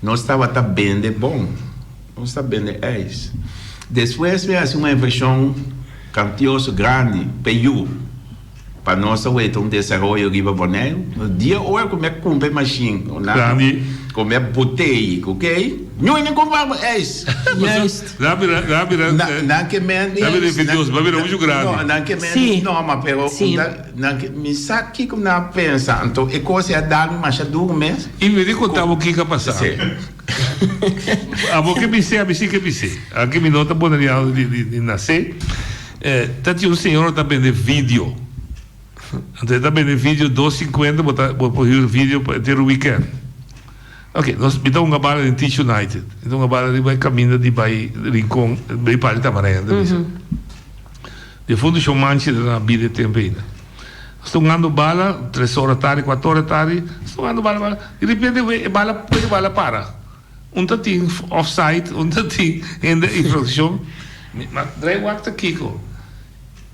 D: nos tabata bende bon, nos ta bende ijs. Despues mi hasi un invershon kantioso grandi p'e yu. Pa nos a weta un desaroyo riba Boneiru. Dia ora ku mi a kumpra e mashin, ku mi a botei ku kei, ñoi mi kumpra bo eis.
C: Juist.
D: Nan ke men
B: di. No,
D: nan ke men di no, ma pero nan ke mi sa kiko nan a pensa. Anto e kos ei a dal mi masha duru mes.
B: I mi di konta bo kiko a pasa.
D: Si.
B: Abo ke bis'é, ami si ke bis'é. Aki mi no ta boneriano di nasé. Ta tin un señor ta bende video. Anto e ta bende video dos sinkuenta bo ta bo por hür video pa henter un weekend. Ok, nos mi ta hunga bala den Teach United. Mi ta hunga bala riba e kaminda di bai Rincon, bai Pali Tamarijn ta bisa. Di fondo Shon Manchi ta na bida e tempo ainda. Nos ta hungando bala tres ora tardi, kuater ora tardi, nos ta hungando bala bala, di repente e bala e bala para. Un ta tin offside, un ta tin hende infraccion. Ma drai wak ta kiko?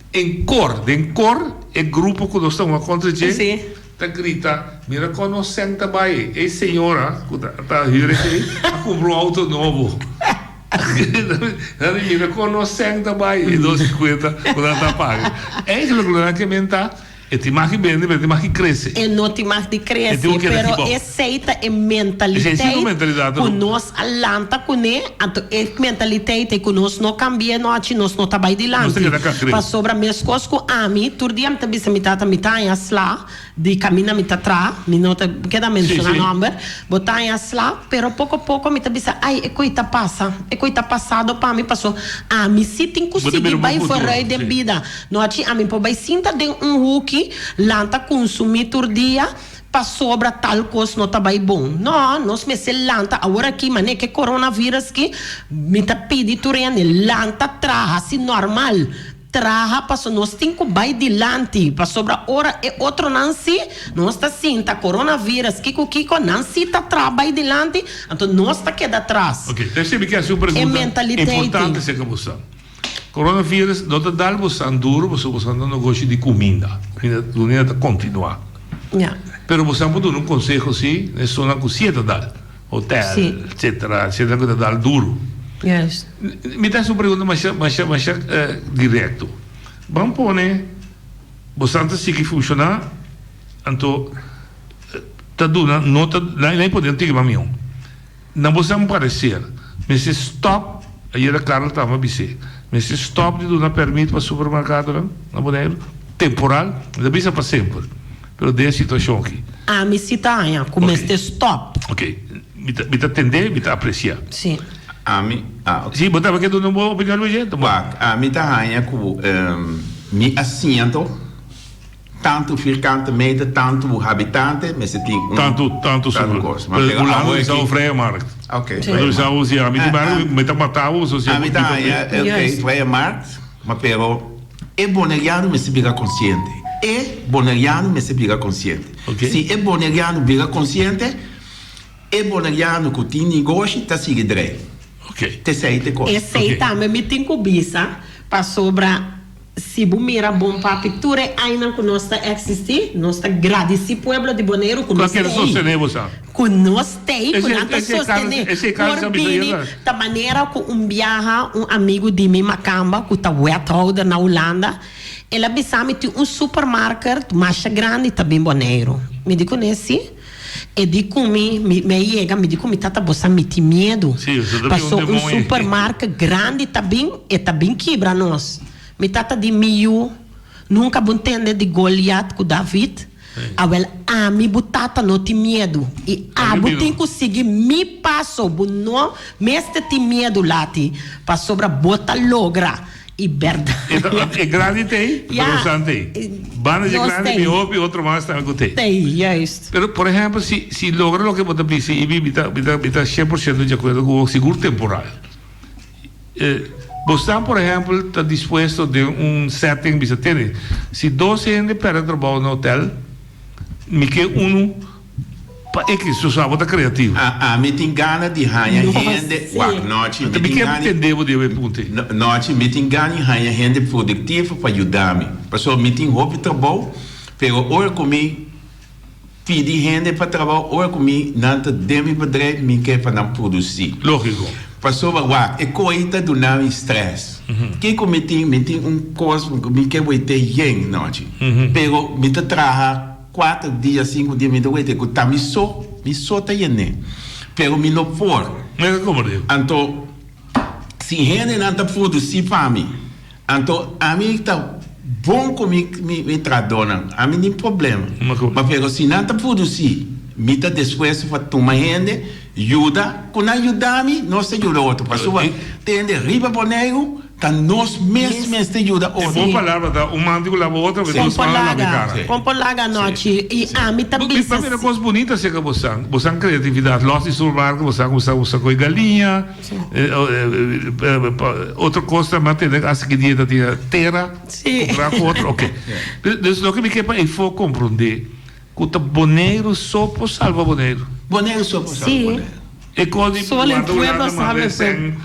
B: En kor, den kor, e grupo ku nos ta hunga kontra dje ta grita, mira kon nos sèn ta bai. E señora ku ta ta hür esei a kumpra un auto nobo. Nan di mira kon nos sèn ta bai. E dos kuenta ku nan ta paga. Eigenlijk lo nan ke menta. E tin mag di bende, pero e tin mag di krese.
C: E no tin mag di krese, pero esei ta e mentaliteit ku nos a lanta kuné, anto e mentaliteit ei ku nos no kambi'é nochi, nos no ta bai dilanti. Pasobra meskos ku ami, tur dia mi ta bisa mi tata, mi ta haña sla di kaminda mi ta traha, mi no ta keda menshoná nòmber, bo ta haña sla, pero poko poko mi ta bisa, ai, e koi ta pasa, e koi ta pasado pa mi, paso ami si tin ku sigui bai vooruit den bida. Nochi ami por bai sinta den un huki, lanta kunsumí tur dia, pasobra tal kos no ta bai bon. No, nos mester lanta awor aki, manera ke coronavirus ki, mi ta pidi tur hende, lanta traha hasi normal, traha paso nos tin ku bai dilanti, pasobra ora e otronan si, nos ta sinta coronavirus kiko kiko, nan si ta traha bai dilanti, anto nos ta keda atras.
B: Ok, ta mi ke hasi un pregunta importante acerca bo sa. Coronavirus no ta dal bosan duro pasobra bosan ta negoshi di cuminda. Cuminda cuminda ta continua.
C: Ja.
B: Pero bosan por duna un conseho si na esunnan cu si e ta dal. Hotel,
C: Si.
B: etcetera, etcetera cu ta dal duro.
C: Juist.
B: Mi ta haci un pregunta masha masha masha directo. Ban pone bosan ta sigui funciona anto ta duna no ta na e poder tigre mas miho. Na bosan parecer, mester stop, ayera Carla tamba a bis'é, mester stop di duna permit pa supermercadonan na Boneiru, temporal, mi ta bisa pa semper, pero den e situacion aki.
C: Ami si ta haña cu mester stop.
B: Ok, mi ta, mi ta tende, mi ta aprecia.
C: Si.
D: Ami, ah, ok.
B: Si, bo taba ke duna bo opinion riba dje?
D: Wak, ami ta haña cu mi a siento. Tantu vierkante meter, tantu habitante mester tin un
B: Tantu, tantu
D: tantu
B: super.
D: kos. Ma
B: Pero
D: pero
B: Hulanda
D: awo
B: bisa
D: aki
B: un vrije markt.
D: Ok,
B: Pero
D: vrije
B: bisa
D: markt.
B: un si ami tin barrio mi ta mata bo so si
D: Ami ta haña ok
C: Juist.
D: vrije markt, ma pero e boneriano mester bira konsiente. E boneriano mester bira konsiente.
B: Ok.
D: Si e boneriano bira konsiente, e boneriano ku tin negoshi ta sigui drei.
B: Ok.
D: T'esei t'e kos.
C: Esei
B: Ok.
C: tambe mi tin ku bisa pasobra Si bo mira bon papi tur e ainan ku nos ta eksistí, nos ta gradisí pueblo di Boneiru ku nos
B: Cualkier
C: t'ei,
B: sostené bo sa.
C: ku nos t'ei, ku nan ta
B: Ese, ese
C: sostené.
B: ese Carlos
C: Por
B: a bisa
C: bini
B: yera.
C: ta manera ku un biaha un amigu di mi makamba ku ta wethouder na Hulanda, el a bisa mi tin un supermarket masha grandi ta bin Boneiru. Mi di kuné si. E di ku mi, mi a yega, mi di ku mi tata bo sa mi tin miedu.
B: Sí, so ta bin un
C: Paso un
B: demoño.
C: supermarket grandi ta bin, e ta bin kibra nos. Mi tata di mi yu, nunka bo ntende di Goliat ku David? Awel, ami bo tata no tin miedu, i abo tin ku sigui mi paso, bo no mester tin miedu lati, pasobra bo ta logra. I bèrdat.
B: E grandi t'ei, pero nos t'ei. Banda dje grandi mi hopi otro mas tambe ku t'ei.
C: T'ei, juist.
B: Pero, por ehèmpel, si si logra loke bo ta bisa i mi ta mi ta mi ta 100% di akuerdo ku bo, sigur temporal. Bo stan por ehèmpel ta dispuesto den un setting bisa tene si dos hende pèrdè trabou na hotel mi ke unu pa ekis so sa bo ta kreativo.
D: Ami tin gana di haña hende wak nochi
B: mi
D: tin
B: ke
D: gana
B: tende bo den e punto ei.
D: Nochi mi tin gana di haña hende produktivo pa yuda mi pasobra mi tin hopi trabou pero ora ku mi Pidi hende pa trabou ora ku mi nan ta den mi bedrijf mi ke pa nan produsí.
B: Lógiko.
D: Pasobra wak e koi ta duna mi strès. Kiko mi tin? Mi tin un kos ku mi ke wete yen nochi. Pero mi ta traha kuater dia, sinku dia mi ta wete ku ta mi so, mi so ta yen'é. Pero mi no por.
B: Mi ta komprendé.
D: Anto si hendenan ta produsí pa mi. Anto ami ta bon ku mi mi trahadónan, ami nin problema. Ma pero si nan ta produsí, mi ta dispuesto pa tuma hende yuda, ku nan yuda mi, nos ta yuda otro. Pasobra tende riba Boneiru ta nos mes mester yuda
B: E
D: otro.
B: bon palabra ta un man tin ku laba otro, pero dos man a laba e kara.
C: Kon por laga anochi i ami ta bisa.
B: Mi ta mira kos bunita aserka bosan, bosan kreatividat, lòs di supermarket bosan kuminsá usa ku e galiña. Otro cos ta mantene hasta ki dia ta tin tera compara cu otro ok dus loke mi ke pa efo comprende cu ta Boneiru so por salba Boneiru.
D: Boneiru so por salba Boneiru.
B: E cos di guarda Hulanda manda e sen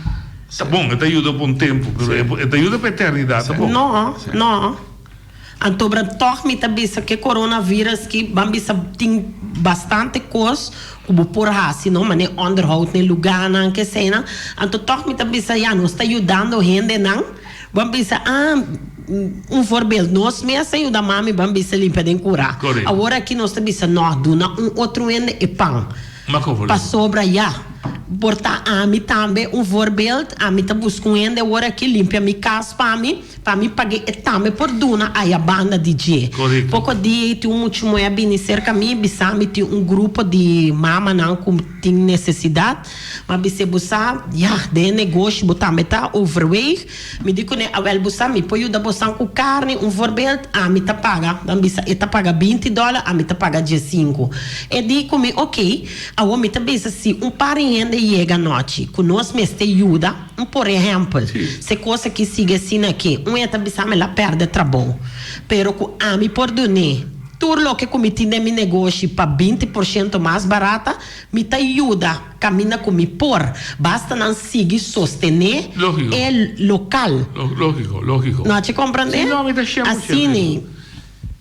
B: ta bon e ta yuda pa un tempo pero e ta yuda pa eternidad ta bon.
C: No no. Antobra tòg mi ta bisa ke coronavirus ki ban bisa tin bastante kos ku bo por hasi no mane onderhoud na e lugánan ke eseinan anto tòg mi ta bisa ya nos ta yudando hendenan ban bisa ah. Un voorbeeld, nos mes a yuda mami ban bisa limpia den kura. Awor aki nos ta bisa no, duna un otro hende e pan. Pasobra ya, por ta ami tambe un voorbeeld, ami ta buska un hende awor aki limpia mi kas pa mi, pa mi pag'é e tambe por duna aya banda di dje. Poko dia ei tin un mucha muhé a bini serka mi bisa mi tin un grupo di mamanan ku tin nesesidat. M'a bis'é bo sa, ya, den e negoshi bo tambe ta overweeg. Mi di kuné, Awel bo sa, mi por yuda bosan ku karni, un voorbeeld, ami ta paga, nan bisa e ta paga binti dòler, ami ta paga diesinku. E di ku mi, Oké, awor mi ta bisa si un par di hende yega anochi ku nos mester yuda, un por ehèmpel, si e kos aki sigui asina aki, un e ta bisa mi el a pèrdè trabou, pero ku ami por dun'é tur loke ku mi tin den mi negoshi pa 20 por shento mas barata, Mi ta yuda caminda cu mi por, basta nan sigui sostene e local.
B: Logico, logico.
C: No a ci comprende?
B: Si, no, mi ta 100%
C: Asini.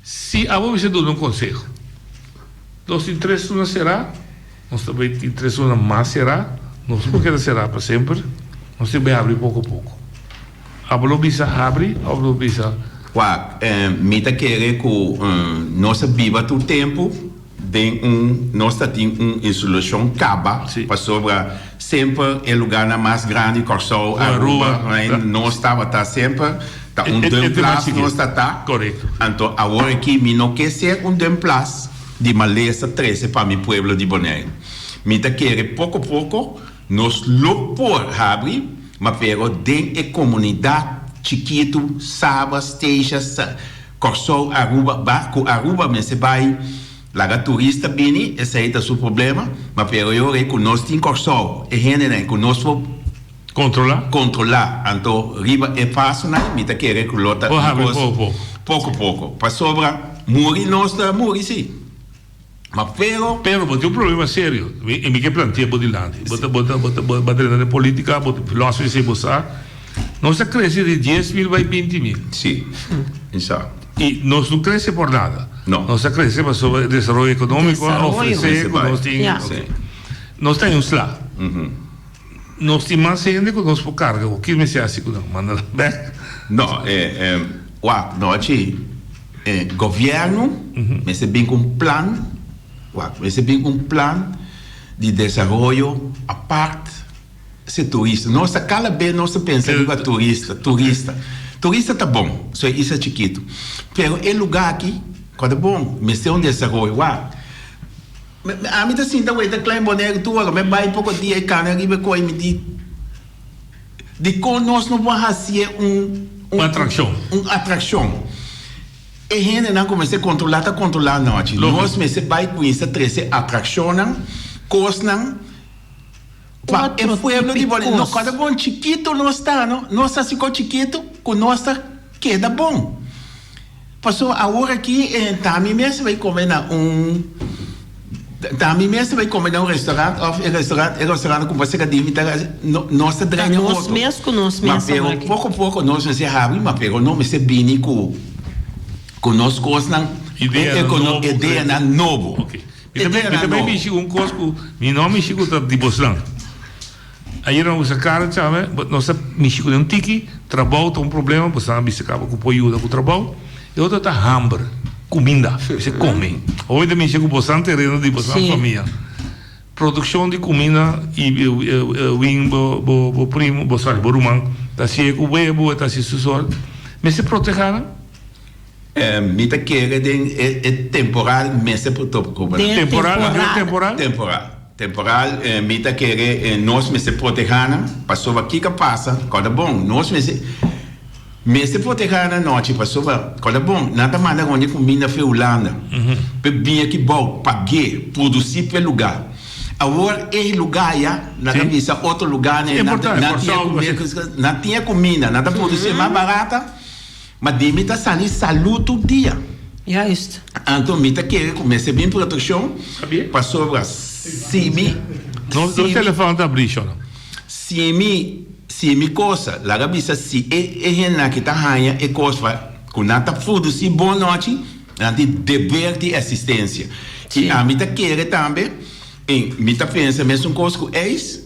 B: Si abo mester duna un conseho, nos tin tres luna cera, nos ta bay tin tres luna mas cera, nos no por keda cera pa semper, nos tin bay habri poco poco. Abo lo bisa habri of lo bisa.
D: Wak, mi ta kere cu nos a biba tur tempo. Den un nos ta tin un insulacion caba pasobra semper e lugarnan mas grandi Corsou, Aruba, nos tabata semper ta un dumplaats nos ta ta. Anto awor aki mi no ke ser un dumplaats di malesa trece pa mi pueblo di Bonaire. Mi ta kere poco poco nos lo por habri ma pero den e comunidad chikitu Saba, Statia, Kòrsou, Aruba, ba ku Aruba mester bai laga turista bini, esei ta su problema, ma pero e ora ei ku nos tin Kòrsou, e hendenan ku nos por
B: Kontrolá.
D: kontrolá, anto riba e pasonan mi ta kere ku lo ta
B: Por
D: un
B: habri
D: kos
B: poko poko.
D: poko poko, pasobra muri nos ta muri si, ma pero.
B: Pero bo tin un problema serio, i mi ke plantia bo dilanti, bo ta bo ta bo ta bo ta drenta den politica, bo ta philosophy esei bo sa. Nos a crece di 10.000 bai 20.000.
D: Sí, mi sa.
B: Y nos no crece por nada.
D: No.
B: Nos a crece pasobra e desaroyo economico a ofrece cu nos tin.
C: Ja.
B: Sí. Nos ta en un sla. Nos tin mas hende cu nos por carga. Ki mester haci cu nan? Manda nan bek?
D: No, wak, nochi, gobierno mester bin cu un plan, wak, mester bin cu un plan di desaroyo apart. Se turista. Nos ta kala be nos ta pensa riba turista, turista. Turista ta bon, so e isla chikitu. Pero e luga aki, kua ta bon, mester un desaroyo. Wak, ami ta sinta weta Klein Bonaire tur ora, mi a bai poko dia e kana riba e koi, mi di, dikon nos no por hasié un,
B: Un atrakshon.
D: Un atrakshon. E hendenan ku mester kontrolá ta kontrolá anochi. Nos mester bai kuminsa trese atrakshonnan, kosnan. Pa e pueblo di Bonaire, no kada bon chikitu nos ta, no, nos ta hasi kos chikitu ku nos ta keda bon. Pasobra awor aki ta mi mes ta bai kome na un, ta mi mes ta bai kome na un restaurant òf e restaurant, e restaurant ku bo seka di mi ta hasi, nos ta draña
C: Ta nos
D: otro.
C: mes ku nos
D: Ma
C: mes
D: pero
C: awor aki.
D: poko poko nos mester habri, ma pero no mester bini ku ku nos kosnan,
B: Ideanan nobo.
D: ideanan nobo.
B: Oké. Mi ta mi ta bay mishi un kos ku mi no mishi ku ta di bosnan. Ayera nos a kara chame, nos a mishi ku den un tiki, trabou ta un problema, bosnan a bisa kaba ku por yuda ku trabou. E otro ta hamber, kuminda, mester kome. Awor mi ta mishi ku bosnan tereno di bosnan famia. Produkshon di kuminda i win bo bo primo, bo sorry, bo ruman ta hasié ku webu, e ta hasi su sort. Mester protehá nan.
D: Mi ta kere den e temporal mester por topa ku nan.
B: Temporal, avion temporal?
D: Temporal. Temporal mi ta kere nos mester proteha nan pasobra kiko a pasa kòrda bon nos mester mester proteha nan nochi pasobra kòrda bon nan ta manda rònt e kuminda fe Hulanda p'e biña aki bou pag'é produsi p'e luga awor e luga ya nan ta bisa otro luga nan tin e kuminda nan ta produsi mas barata. Ma di mi ta sali salú tur dia.
C: Juist.
D: Anto mi ta kere ku mester bin protekshon pasobra si mi
B: Nos
D: si mi
B: telefòn ta abrí shona.
D: Si mi si mi kosa laga bisa si e e hendenan ki ta haña e kos pa ku nan ta produsí bon nochi nan tin deber di asistensia. I ami ta kere tambe i mi ta pensa mesun kos ku eis.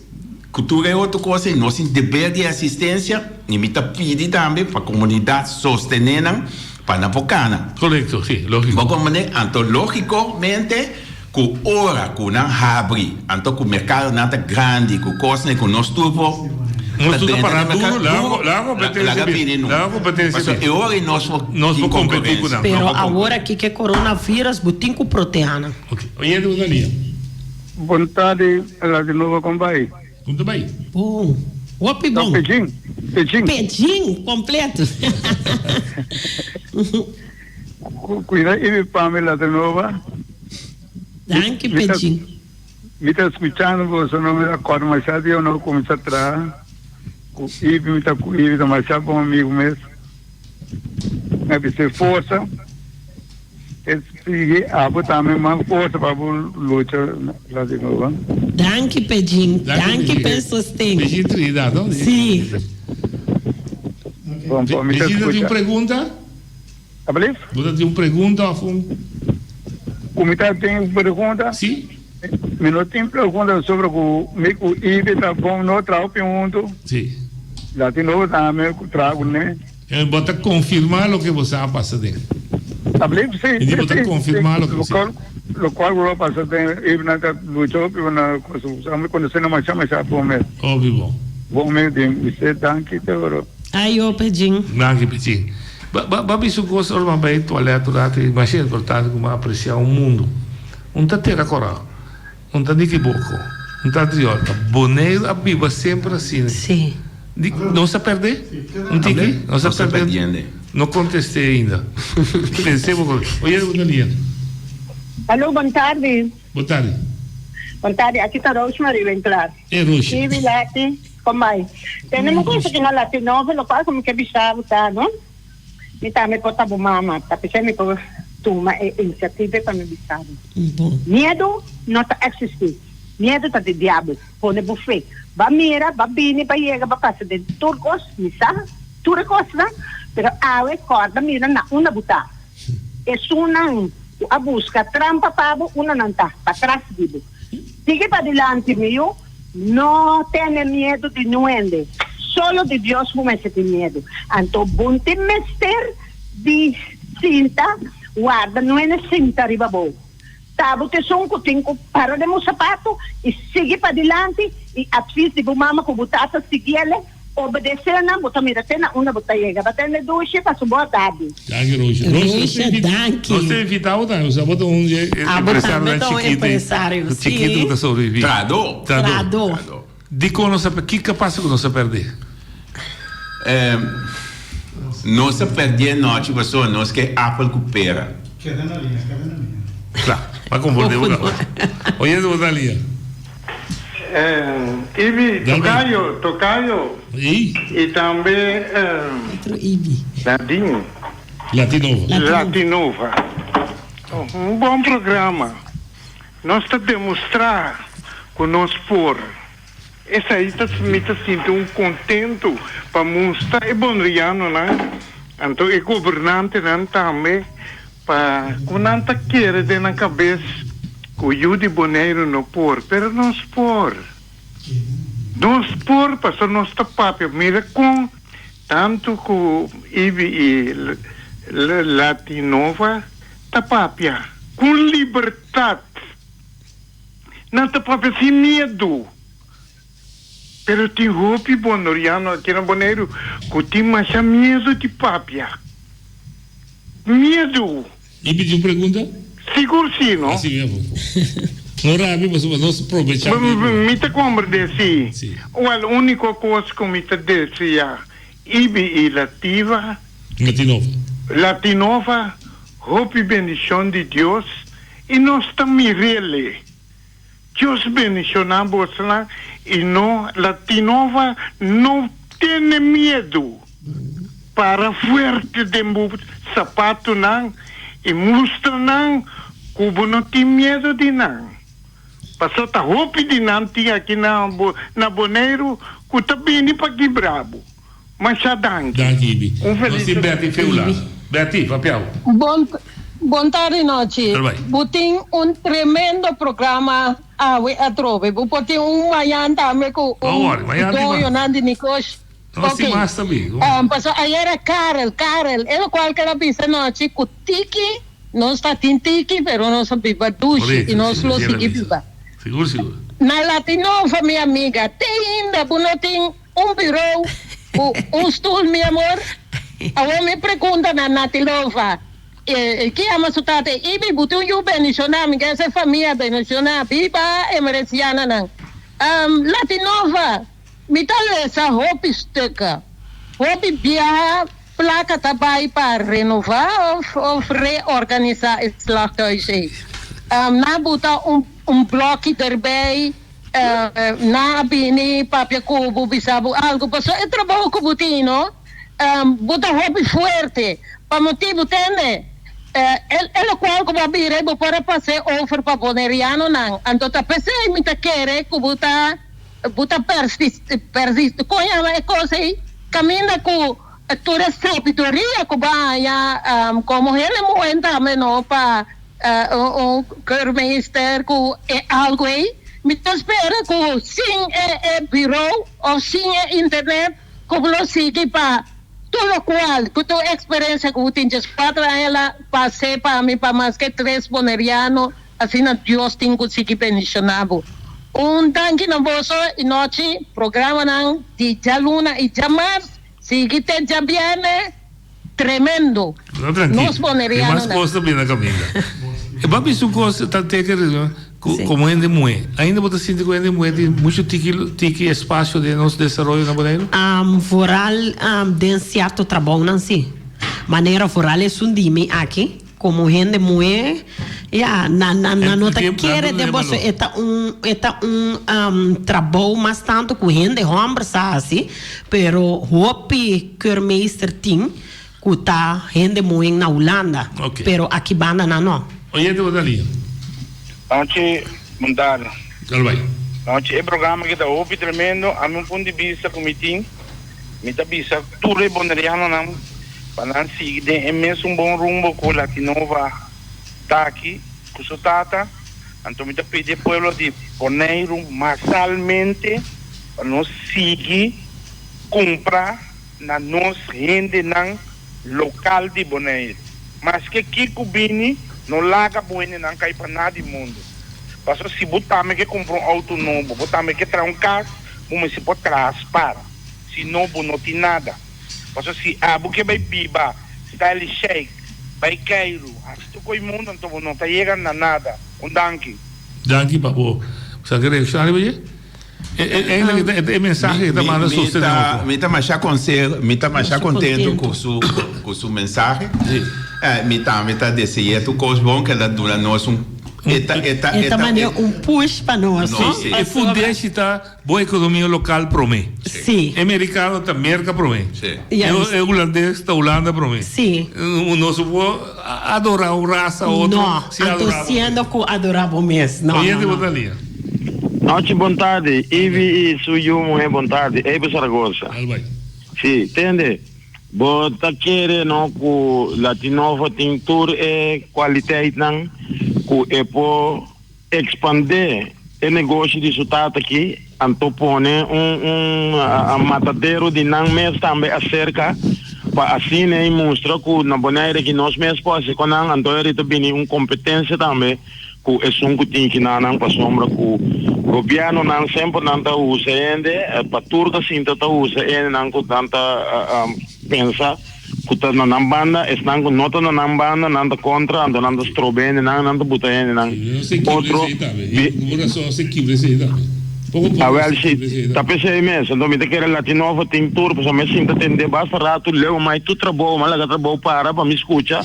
D: Ku tur e otro kos ei nos tin deber di asistensia i mi ta pidi tambe pa komunidat sostené nan pa nan por kana.
B: Korekto, si, lógiko.
D: Bo komprendé? Anto lógikomente ku ora ku nan habri, anto ku merkadonan ta grandi, ku kosnan ku nos tur por
B: Nos tur ta pará duru, laga kompetensia bini. Laga kompetensia bini.
D: Pasobra e ora ei nos por
B: Nos por kompetí ku nan.
C: Pero awor aki ku e coronavirus bo tin ku protehá nan.
B: Oke. Oyente ku ta lia.
E: Bon tardi Radio Nova kon bai?
B: Kon ta bai?
C: Bon. Hopi bon.
E: Ta pejin, pejin.
C: Pejin completo.
E: Cuida y mi pami Radio Nova.
C: Danki pejin.
E: Mi ta scuchando boso no mi ta acorda masha dia no cuminsa traha cu Ibi mi ta cu Ibi ta masha bon amigo mes. Mi a bis'e forsa. E sigui abo tambe mas forsa pa bo lucha Latinova.
C: Danki Pejin, danki pa e sosten.
B: Pejin Trinidad no?
C: Si.
E: Bon bon mi ta
B: Pejin ta tin un
E: skucha.
B: pregunta?
E: Ablief?
B: Bo ta tin un pregunta of un.
E: Ku mi ta tin un pregunta?
B: Si.
E: Mi no tin pregunta sobre ku mi ku Ibi ta bon no traha hopi huntu.
B: Si.
E: Latinova tambe traha kuné.
B: E bo ta confirma loke bo sa a pasa den.
E: Ablief, si,
B: E di bo ta
E: si,
B: confirma loke
E: si.
B: si.
E: Locual, locual bo a pasa den, e nan ta lucha hopi bo na cosa, bo sa mi conoce nan masha masha bon mes.
B: Hopi bon.
E: Bon mes den usted danki te oro.
C: Ayo Pejin.
B: Danki Pejin. Ba ba ba bisa un cos ora bo bay toilet un rato e masha importante cu bo aprecia un mundo. Un ta tera cora, un ta Nikiboko, un ta Driolta. Boneiru a biba semper asina.
C: Sí.
B: Di, nos a perdé? Un tiki? Nos a
D: Nos ta
B: perdé?
D: perdiendo.
B: No contesté ainda. Pensé bo con. Oye, bo ta lia.
F: Aló, bon tardi.
B: Bon tardi.
F: Bon tardi, aki ta Rosemary Winklaar.
B: E Roosje.
F: Ibi Lati, kon bai? Tene un cosa ki na Latinova, lokual ku mi ke bisa bo ta, no? Mi tambe por ta bo mama, ta p'esei mi por tuma e inisiativa pa mi bisa bo. Miedu no ta eksistí. Miedu ta di diabel. Pone bo fe. Ba mira, ba bini, ba yega, ba pasa den tur kos, mi sa tur e kosnan, pero awe kòrda mira na unda bo ta. Esunnan ku a buska trampa pa bo, unda nan ta? Patras di bo. Sigui padilanti, mi yu, no tene miedu di nuende, solo di Dios bo mester tin miedu. Anto bo tin mester di sinta warda nuende sinta riba bo. Ta bo t'esun ku tin ku para den bo sapatu i sigui padilanti i advis di bo mama ku bo tata siguiele, obedesé nan, bo ta mira te na unda bo ta yega. Ba tende dushi paso bo a dabi.
B: Danki Roosje. Roosje, nos
C: Roosje, danki.
B: Nos ta invita bo tambe, bo ta un dje
C: Abo tambe
B: empresarionan
C: ta un
B: chikito,
C: empresario, si.
B: chikito ku ta sobrevivi.
D: Trahadó.
B: Trahadó.
C: Trahadó.
D: Trahadó.
B: Dikon nos a kiko a pasa ku nos a pèrdè?
D: Nos a pèrdè anochi pasobra nos ke apel ku pera.
G: Keda na liña, keda na liña.
B: Kla, m'a konfundí bo kaba. Oye, bo ta liña.
E: Ibi, tocayo, tocayo. I tambe
C: Otro Ibi.
E: Nadine.
B: Latinova.
E: Latinova. Un bon programa. Nos ta demostrá ku nos por. Esei ta mi ta sinti un kontentu pa mustra e bonrianonan, anto e gobernantenan tambe, pa ku nan ta kere den nan kabes ku yu di Boneiru no por. Pero nos por. Nos por pasobra nos ta papia. Mira kon tantu ku Ibi i Latinova ta papia ku libertat. Nan ta papia sin miedu. Pero tin hopi bonoriano aki na Boneiru ku tin masha miedu di papia. Miedu!
B: Mi pidi un pregunta?
E: Sigur si, no?
B: Asi mi afo. No rabia pasobra nos probecha di.
E: Mi ta komprende si.
B: Si.
E: Wel, uniko kos ku mi ta desea Ibi i Lativa.
B: Latinova.
E: Latinova, hopi bendishon di Dios i nos ta mir'El. Dios bendishoná bosnan i no Latinova no tene miedu. Para fuerte den bo sapatunan i mustra nan ku bo no tin miedu di nan. Pasobra ta hopi di nan tin aki na na Boneiru ku ta bini pa kibra bo. Masha danki.
B: Danki Ibi.
E: Un
B: Nos
E: felis
B: tin Betty Feula. Betty, papia bo.
H: Bon bon tardi nochi.
B: Dal bai.
H: Bo tin un tremendo programa.
F: Awe atrobe. Bo por tin un mañan tambe ku un doñonan di negoshi.
B: Nos tin mas tambe.
F: Paso ayera Karel, Karel, e lokual ku el a bisa anochi ku tiki, nos ta tin tiki pero nos a biba dushi i nos lo sigui biba.
B: Sigur, sigur.
F: Na Latinova mi amiga, te ainda bo no tin un bureau ku un stul mi amor? Awor mi pregunta na Natilova, ki yama su tata, Ibi bo tin un yu bendishoná, mi ke se famia bendishoná, biba emeresiananan. Latinova. Mi ta lesa hopi stukken. Hopi biaha plaka ta bai pa renova of of reorganisa e slachthuis ei. Nan a buta un un bloki derbij, nan a bini papia ku bo bisa bo algu pasobra e trabou ku bo tin no bo ta hopi fuerte pa motibu tende e lokual ku bo a bira ei bo por a pas'é over pa bonerianonan anto ta p'esei mi ta kere ku bo ta Bo ta persisti kon yama e kos ei? Kaminda ku tur e sabiduria ku bo a haña komo hende muhé tambe no pa un keurmeester ku e algu ei. Mi ta spera ku sin e bureau of sin e internet ku bo lo sigui pa tur lokual ku tur eksperensia ku bo tin 14 aña la pas'é pa mi pa maske tres boneriano. Asina Dios tin cu sigui bendiciona bo. Un danki na boso y nochi programanan di djaluna y djamars sigui te djabierne tremendo.
B: No trankil.
F: Nos
B: Tin mas
F: bonerianonan.
B: cos ta bini na caminda. E ba bisa un cos ta teken cu como hende muhe. Ainda bo ta sinti cu hende muhe tin mucho tiki tiki espacio den nos desaroyo na Boneiru?
C: Vooral den cierto trabounan si. Manera vooral esun di mi aki. Komo hende muhé, ya, nan nan nan no ta kere den boso e ta un e ta un trabou mas tantu ku hende hòmber sa hasi, pero hopi keurmeester tin ku ta hende muhé na Hulanda, pero aki banda nan no.
B: Oyente bo ta liña.
E: Nochi, bon tardi.
B: Dal bai.
E: Nochi, e programa aki ta hopi tremendo. Ami un punto di bista ku mi tin. Mi ta bisa tur e bonerianonan pa nan sigui den e mesun bon rumbo ku Latinova ta aki ku su tata. Anto mi ta pidi e pueblo di Boneiru masalmente pa nos sigui kumpra na nos hendenan lokal di Boneiru. Maske kiko bini, no laga bo hendenan kai pa nada di mundu. Pasobra si bo tambe ke kumpra un outo nobo, bo tambe ke traha un kas, Bo mester por traha spar, si no bo no tin nada. Pasobra si abo ke bai biba style sheik, bai keiru, hasi tur ko'i mundu anto bo no ta yega na nada. Un danki.
B: Danki pa bo sa ke reacciona riba dje. E e mensahe ke ta manda sostene otro.
D: Mi ta masha konse mi ta masha kontento ku su ku su mensahe. Mi tambe ta dese'é tur kos bon ke el a duna nos un
C: E ta e ta E ta manera un push pa nos, no?
B: Sí, e fundeshi ta bo economia local prome.
C: Sí.
B: E mericano ta Merca prome.
D: Sí.
B: Juist. E hulandes ta Hulanda prome.
C: Sí.
B: Nos no por adora un raza o otro
C: No,
B: sin
C: anto
B: adora bo mes.
C: siendo cu adora bo mes. No, no,
B: Oyente
C: no.
B: bo ta lia.
H: Nochi bon tardi, Ivy y su yu muhe bon tardi, Ebe Zaragoza.
B: Albay.
H: Sí, tende. Bo ta kere no ku Latinovo tin tur e kualiteitnan ku e por ekspandé e negoshi di su tata aki, anto pone un un matadero di nan mes tambe aserka pa asina ei mustra ku na Bonaire aki nos mes por hasi ku nan, anto eri ta bini un kompetensia tambe ku esun ku tin kinanan pasobra ku gobièrnunan semper nan ta usa hende pa tur ta sinta ta usa hendenan ku nan ta pensa ku ta na nan banda esnan ku no ta na nan banda nan ta kontra anto nan ta stroba hendenan nan ta buta hendenan otro awèl si ta p'esei mes anto mi ta kere Latinovo tin tur pasobra mi a sinta tende basta ratu leu mai tur trabou mi a laga trabou para pa mi skucha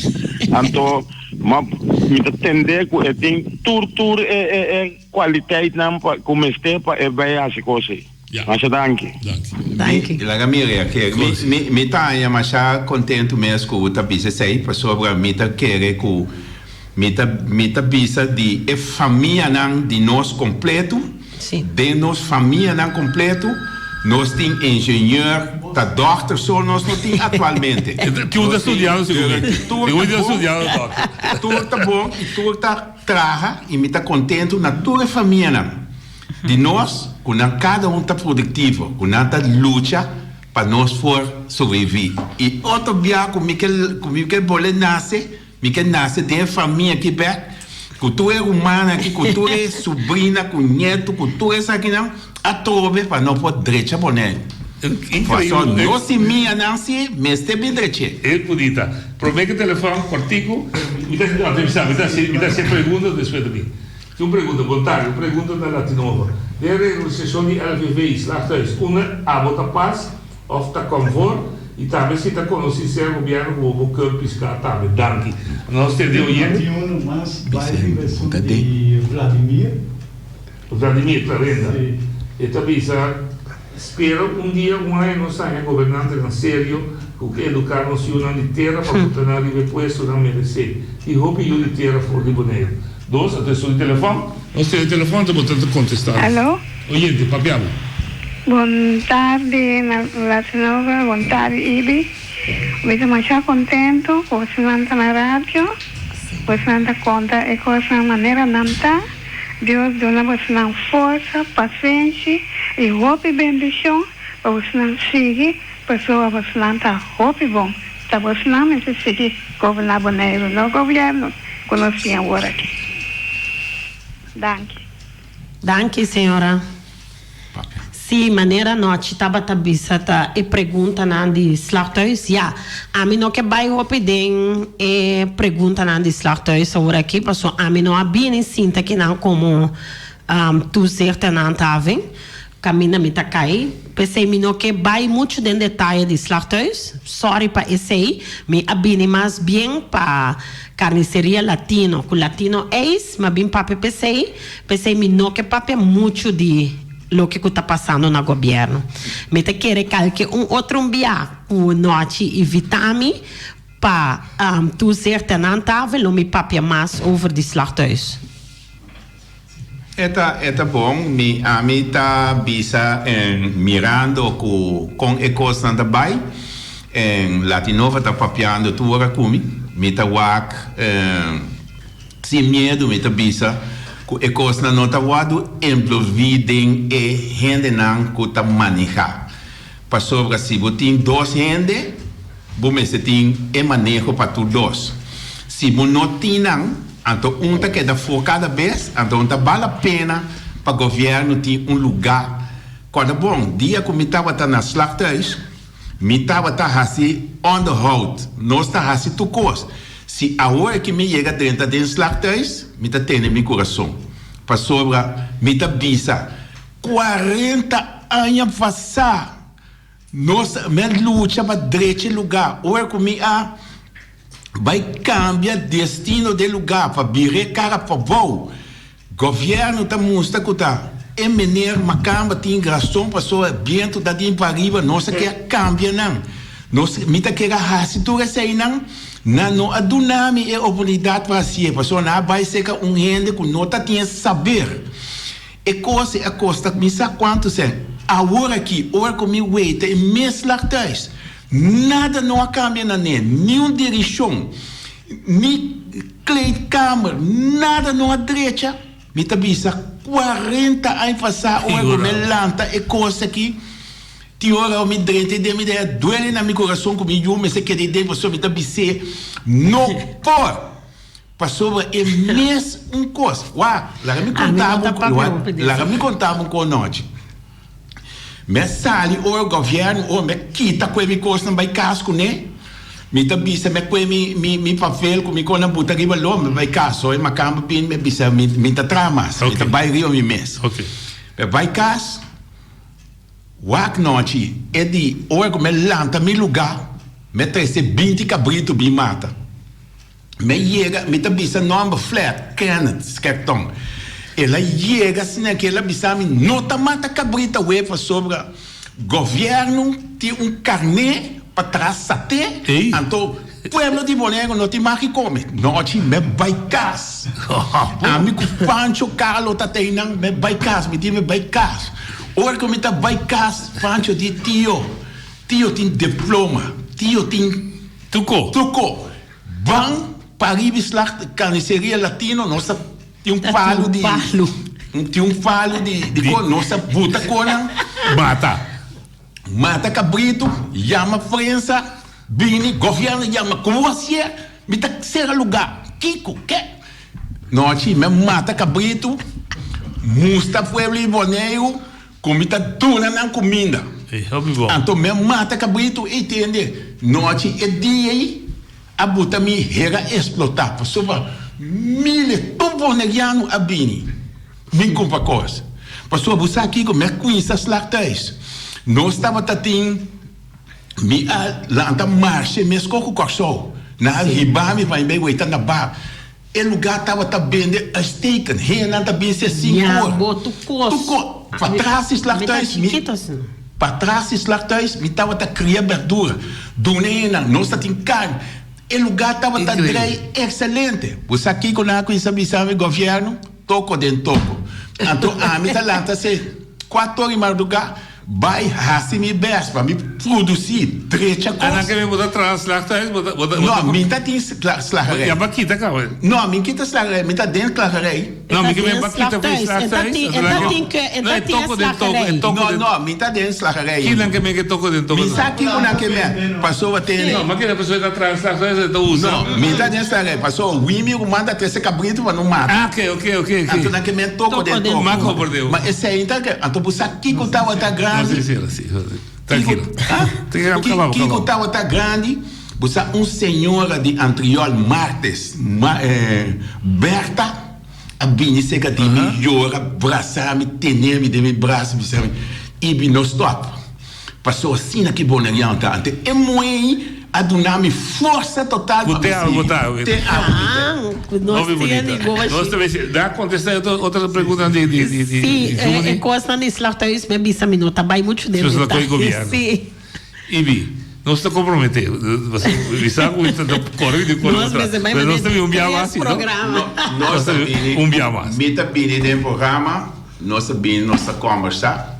H: anto Ma mi ta tende ku e tin tur tur e e e kualiteitnan pa ku mester pa e bai hasi kos ei.
B: Ja.
H: Masha danki.
B: Danki.
C: Danki.
D: Mi, laga mi reageer. Mi, mi, mi ta haña masha kontentu mes ku bo ta bisa esei, pasobra mi ta kere ku mi ta, mi ta bisa di e famianan di nos kompletu,
C: Sí.
D: den nos famianan kompletu. Nos tin ingenieur, ta dokter so nos no tin actualmente.
B: Tur ta studiando segun mi. Tur ta studiando dokter.
D: Tur ta bon y tur ta traha y mi ta contento na tur e famianan di nos cu nan cada un ta productivo, cu nan ta lucha pa nos por sobrevivi. Y otro bia cu mi ke cu mi ke bole nace. Mi ke nase den e famia aki bek, ku tur e rumannan aki, ku tur e subrina, ku ñetu, ku tur esakinan, atrobe pa no por drecha Boneiru. Pasobra nos simianan si mester bin drech'é.
B: E bunita. Prome ke telefòn kòrtiku, mi ta no, mi ta mi ta hasi e pregunta despues ta bin. Tin un pregunta, bon tardi, un pregunta na Latinova. Den reorganisashon di LVV, Slachthuis, unda abo ta pas? Of ta konfor y tambe si ta conoci sea gobierno cu bo por keur pisca tambe. Danki. Nos tende oyente.
G: Tin uno mas bai riba esun di Vladimir.
B: Vladimir Clarenda. E ta bisa, Spera un dia un aña nos haña gobernantenan serio cu ke educa nos yunan di tera pa buta nan riba e puesto nan merece. Tin hopi yu di tera for di Boneiru. Dos, a esun di telefon. Nos tene telefon ta bo ta contesta.
I: Alo.
B: Oyente, papia bo.
I: Bon tardi na Latinova, bon tardi Ibi. Mi ta masha contento cu bosonan ta na radio, bosonan ta conta e cosnan manera nan ta. Dios duna bosonan forsa, pasenshi y hopi bendicion pa bosonan sigui pasobra bosonan ta hopi bon. Ta bosonan mester sigui goberna Boneiru, no gobierno cu nos tin awor aki. Danki.
C: Danki señora. Si, manera anochi tabata bisa ta e preguntanan di Slachthuis. Ya, ami no ke bai hopi den e preguntanan di Slachthuis awor aki, paso ami no a bini sinta kinan komo toezicht en handhaving. Kaminda mi ta kai. P'esei mi no ke bai muchu den detaye di Slachthuis. Sorry pa esei. Mi a bini mas bien pa Carniceria Latino. Ku Latino Ace mi a bin papia p'esei. P'esei mi no ke papia muchu di loke ku ta pasando na gobièrnu. Mi ta kere kalke un otro un bia ku nochi invitá mi pa toezicht en handhaving lo mi papia mas over di Slachthuis.
D: E ta e ta bon, mi ami ta bisa en mirando ku kon e kosnan ta bai en Latinova ta papiando tur ora ku mi, mi ta wak sin miedu mi ta bisa ku e kosnan no ta wòrdu envolví den e hendenan ku ta manehá. Pasobra si bo tin dos hende, bo mester tin e maneho pa tur dos. Si bo no tin nan, anto un ta keda for kada bes, anto no ta bal la pena pa gobièrnu tin un lugá. Kòrda bon, dia ku mi tabata na Slachthuis, mi tabata hasi onderhoud, nos ta hasi tur kos. Si awor ki mi yega drenta den Slachthuis, mi ta tene mi kurason, pasobra mi ta bisa, 40 aña pasá nos mi a lucha pa drecha e lugá. Ora ku mi a bai kambia destino di e lugá pa bir'é kara pabou, gobièrnu ta mustra ku ta e mener makamba tin rason pasobra bientu ta di pariba, nos a ke kambia nan. Nos, mi ta kere hasi tur eseinan, nan no a duna mi e oportunidat pa hasié pasobra nan a bai serka un hende ku no ta tin e saber. E kos ei a kosta mi sa kuantu sèn. Awor aki, ora ku mi weita e mes Slachthuis, nada no a kambia na ne, niun dirishon, ni kleedkamer, nada no a drecha. Mi ta bisa kuarenta aña pasá ora ku mi lanta e kos aki, tin ora mi drenta ei den mi ta duele na mi kurason ku mi yu mester keda ei den pasobra mi ta bis'é no por. Pasobra e mes un kos. Wak, laga mi konta bo, wak, laga mi konta bo un kos nochi. Mi a sali ora gobièrnu, ora mi a kita kue mi kosnan bai kas kuné, mi ta bisa mi a kue mi, mi, mi papel ku mi kosnan buta riba lomba, mi bai kas. So e makamba bini mi a bisa mi, mi ta traha mas, mi ta bai riba mi mes. Mi a bai kas, wak nochi, e di ora ku mi a lanta mi lugá, mi a trese binti kabritu bin mata. Mi a yega, mi ta bisa nomber Fred, Kenneth, Skerton. El a yega asina ke el a bisa mi no ta mata kabrita wee pasobra governo tin un karné pa traha saté, anto. Pueblo di Boneiru no tin mag di kome. Nochi mi bai kas. Ami ku Pancho Carlo ta teinan mi bai kas. Mi di mi bai kas. Ora ku mi ta bai kas Pancho di tio, tio tin diploma, tio tin
B: Tuko.
D: Tuko. Ban pa riba slag carniceria latino nos ta tin un palu di tin un palu di di ko nos ta buta konan.
B: Mata.
D: Mata kabritu, yama prensa, bini, gobierno yama, komo bo hasié? Mi ta sera lugá. Kiko? Ke? Nochi mi a mata kabritu, musta pueblo di Boneiru ku mi ta duna nan kuminda. Anto mi a mata kabritu i tende, nochi e dia ei a buta mi hera eksplotá pasobra miles tur boneriano a bini. Bin cumpra cos. Pasobra bo sa kico mi a cuinsa slag thuis. Nos tabata tin, mi a lanta marshe mesco cu Corsou. Nan a hiba mi pa mi bay weta na bar. E lugar tabata bende uitstekend. Hendenan ta bin se sin
C: Ya,
D: cor.
C: bo tu cos.
D: Tu cos. Patras di slag
C: Mi ta
D: thuis mi,
C: chikito asina.
D: patras di slag thuis mi tabata cria berdura. Duna hendenan. Nos ta tin carni. E lugar tabata
B: Increíble.
D: drei excelente. Bo sa kico nan a cuinsa bisa mi, gobierno? Toko den toko. Anto ami ta lanta se kuator di mardugá bai hasi mi bèst pa mi produsí drecha kos.
B: Anan ke mi bo ta traha slaghuis bo ta bo ta
D: No, mi ta tin slagerij.
B: Ya bo a kita kaba.
D: No, mi kita slagerij, mi ta den slagerij.
B: No, mi ke mi bo a kita for e slaghuis.
C: E ta tin ke e ta tin e slagerij.
D: No, no, mi ta den slagerij.
B: Kinan ke mi ke toko den toko.
D: Mi sa kiko nan ke mi pasobra tene.
B: No, ma keda pasobra e ta traha slagerij e ta usa.
D: No, mi ta den slagerij pasobra Wimi ruman ta trese kabritu pa no mata.
B: Ah, oke, oke, oke, oke.
D: Anto nan ke mi toko den toko.
B: Ma komprende.
D: Ma esei ta ke, anto bo sa kiko tabata grandi.
B: No, si, si, si. Trankilo.
D: Kiko, kiko tabata grandi? Bo sa un señora di Antriol Martes, Berta. A bini serka di mi, yora, brasa mi, tene mi den mi brasa, bisa mi, Ibi, no stop. Pasobra asina ki Boneriano ta. Anto e muhé ei a duna mi forsa total pa mi sigui. Te awe mi ta.
B: Hopi bunita. Nos ta mester da kontesta e otro preguntanan di di di
C: Sí,
B: Juni.
C: e kosnan di slachthuis mi a bisa mi no ta bai muchu den
B: Sus la
C: detaye.
B: koe gobierno.
C: Sí.
B: Ibi, nos ta komprometé. Mi sa ku ta kore di kore
C: Nos mester bai
B: Pero nos ta
C: manera
B: bin un bia
C: tres
B: mas, si, no?
C: programa.
D: Nos ta bini,
B: Un bia mas.
D: Mi ta bini den programa, nos ta bini, nos ta kombersá.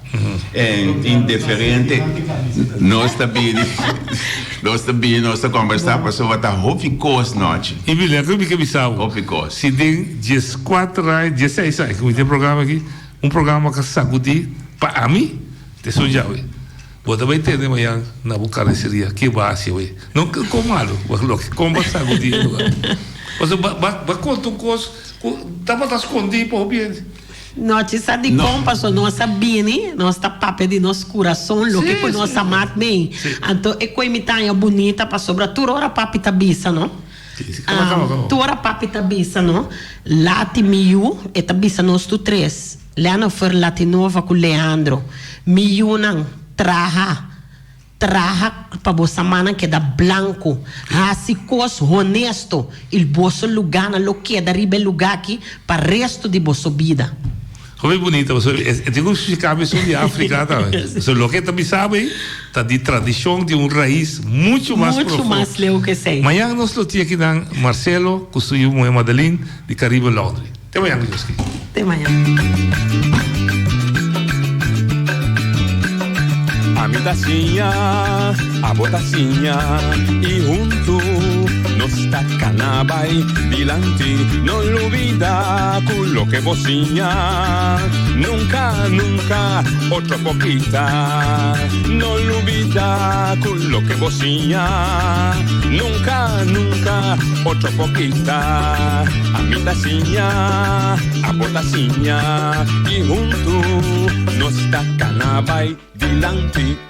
D: En tin diferente, nos ta bini, nos ta bini, nos ta kombersá pasobra ta hopi kos nochi.
B: Ibi, lèk mi ke bisa bo.
D: Hopi kos.
B: Si den dieskuater aña, diesseis aña ku mi tin e programa aki, un programa ka sakudí pa ami, te son djawe. Bo ta bai tende mañan na bo carniceria ke bo a haci awe. No con malo, bo loke con bo sa cu di e lugar. Pasobra bo bo a conta un cos cu tabata scondi pa hopi hende.
C: No ci sa dicon pasobra nos a bini, nos ta papia di nos curason, loke cu nos a mak mei. Anto e coi mi ta haña bunita pasobra tur ora papi ta bisa no, tur ora papi ta bisa no, lati mi yu, e ta bisa nos tur tres. Lenofer Latinova ku Leandro, Mi yunan, traha, traha pa boso mannan keda blanku. Hasi kos honesto i boso lugánan lo keda riba e lugá aki pa restu di boso bida.
B: Hopi bunita, pasobra e tin ku spliká mi esun di Afrika tambe. Pasobra loke e ta bisa bo ei ta di tradishon di un rais muchu mas
C: Muchu
B: profundo.
C: mas leu ku esei.
B: Mañan nos lo tin akinan Marcelo ku su yu muhé Madeline di Caribe Laundry. Te mañan ku Dios ke.
C: Te mañan.
A: Ami ta siña, abo ta siña y hunto nos ta cana bay dilanti. No lubida cu loke bo siña nunca, nunca otro por kita. No lubida cu loke bo siña nunca, nunca otro por kita. Ami ta siña, abo ta siña y huntu nos ta cana bay dilanti.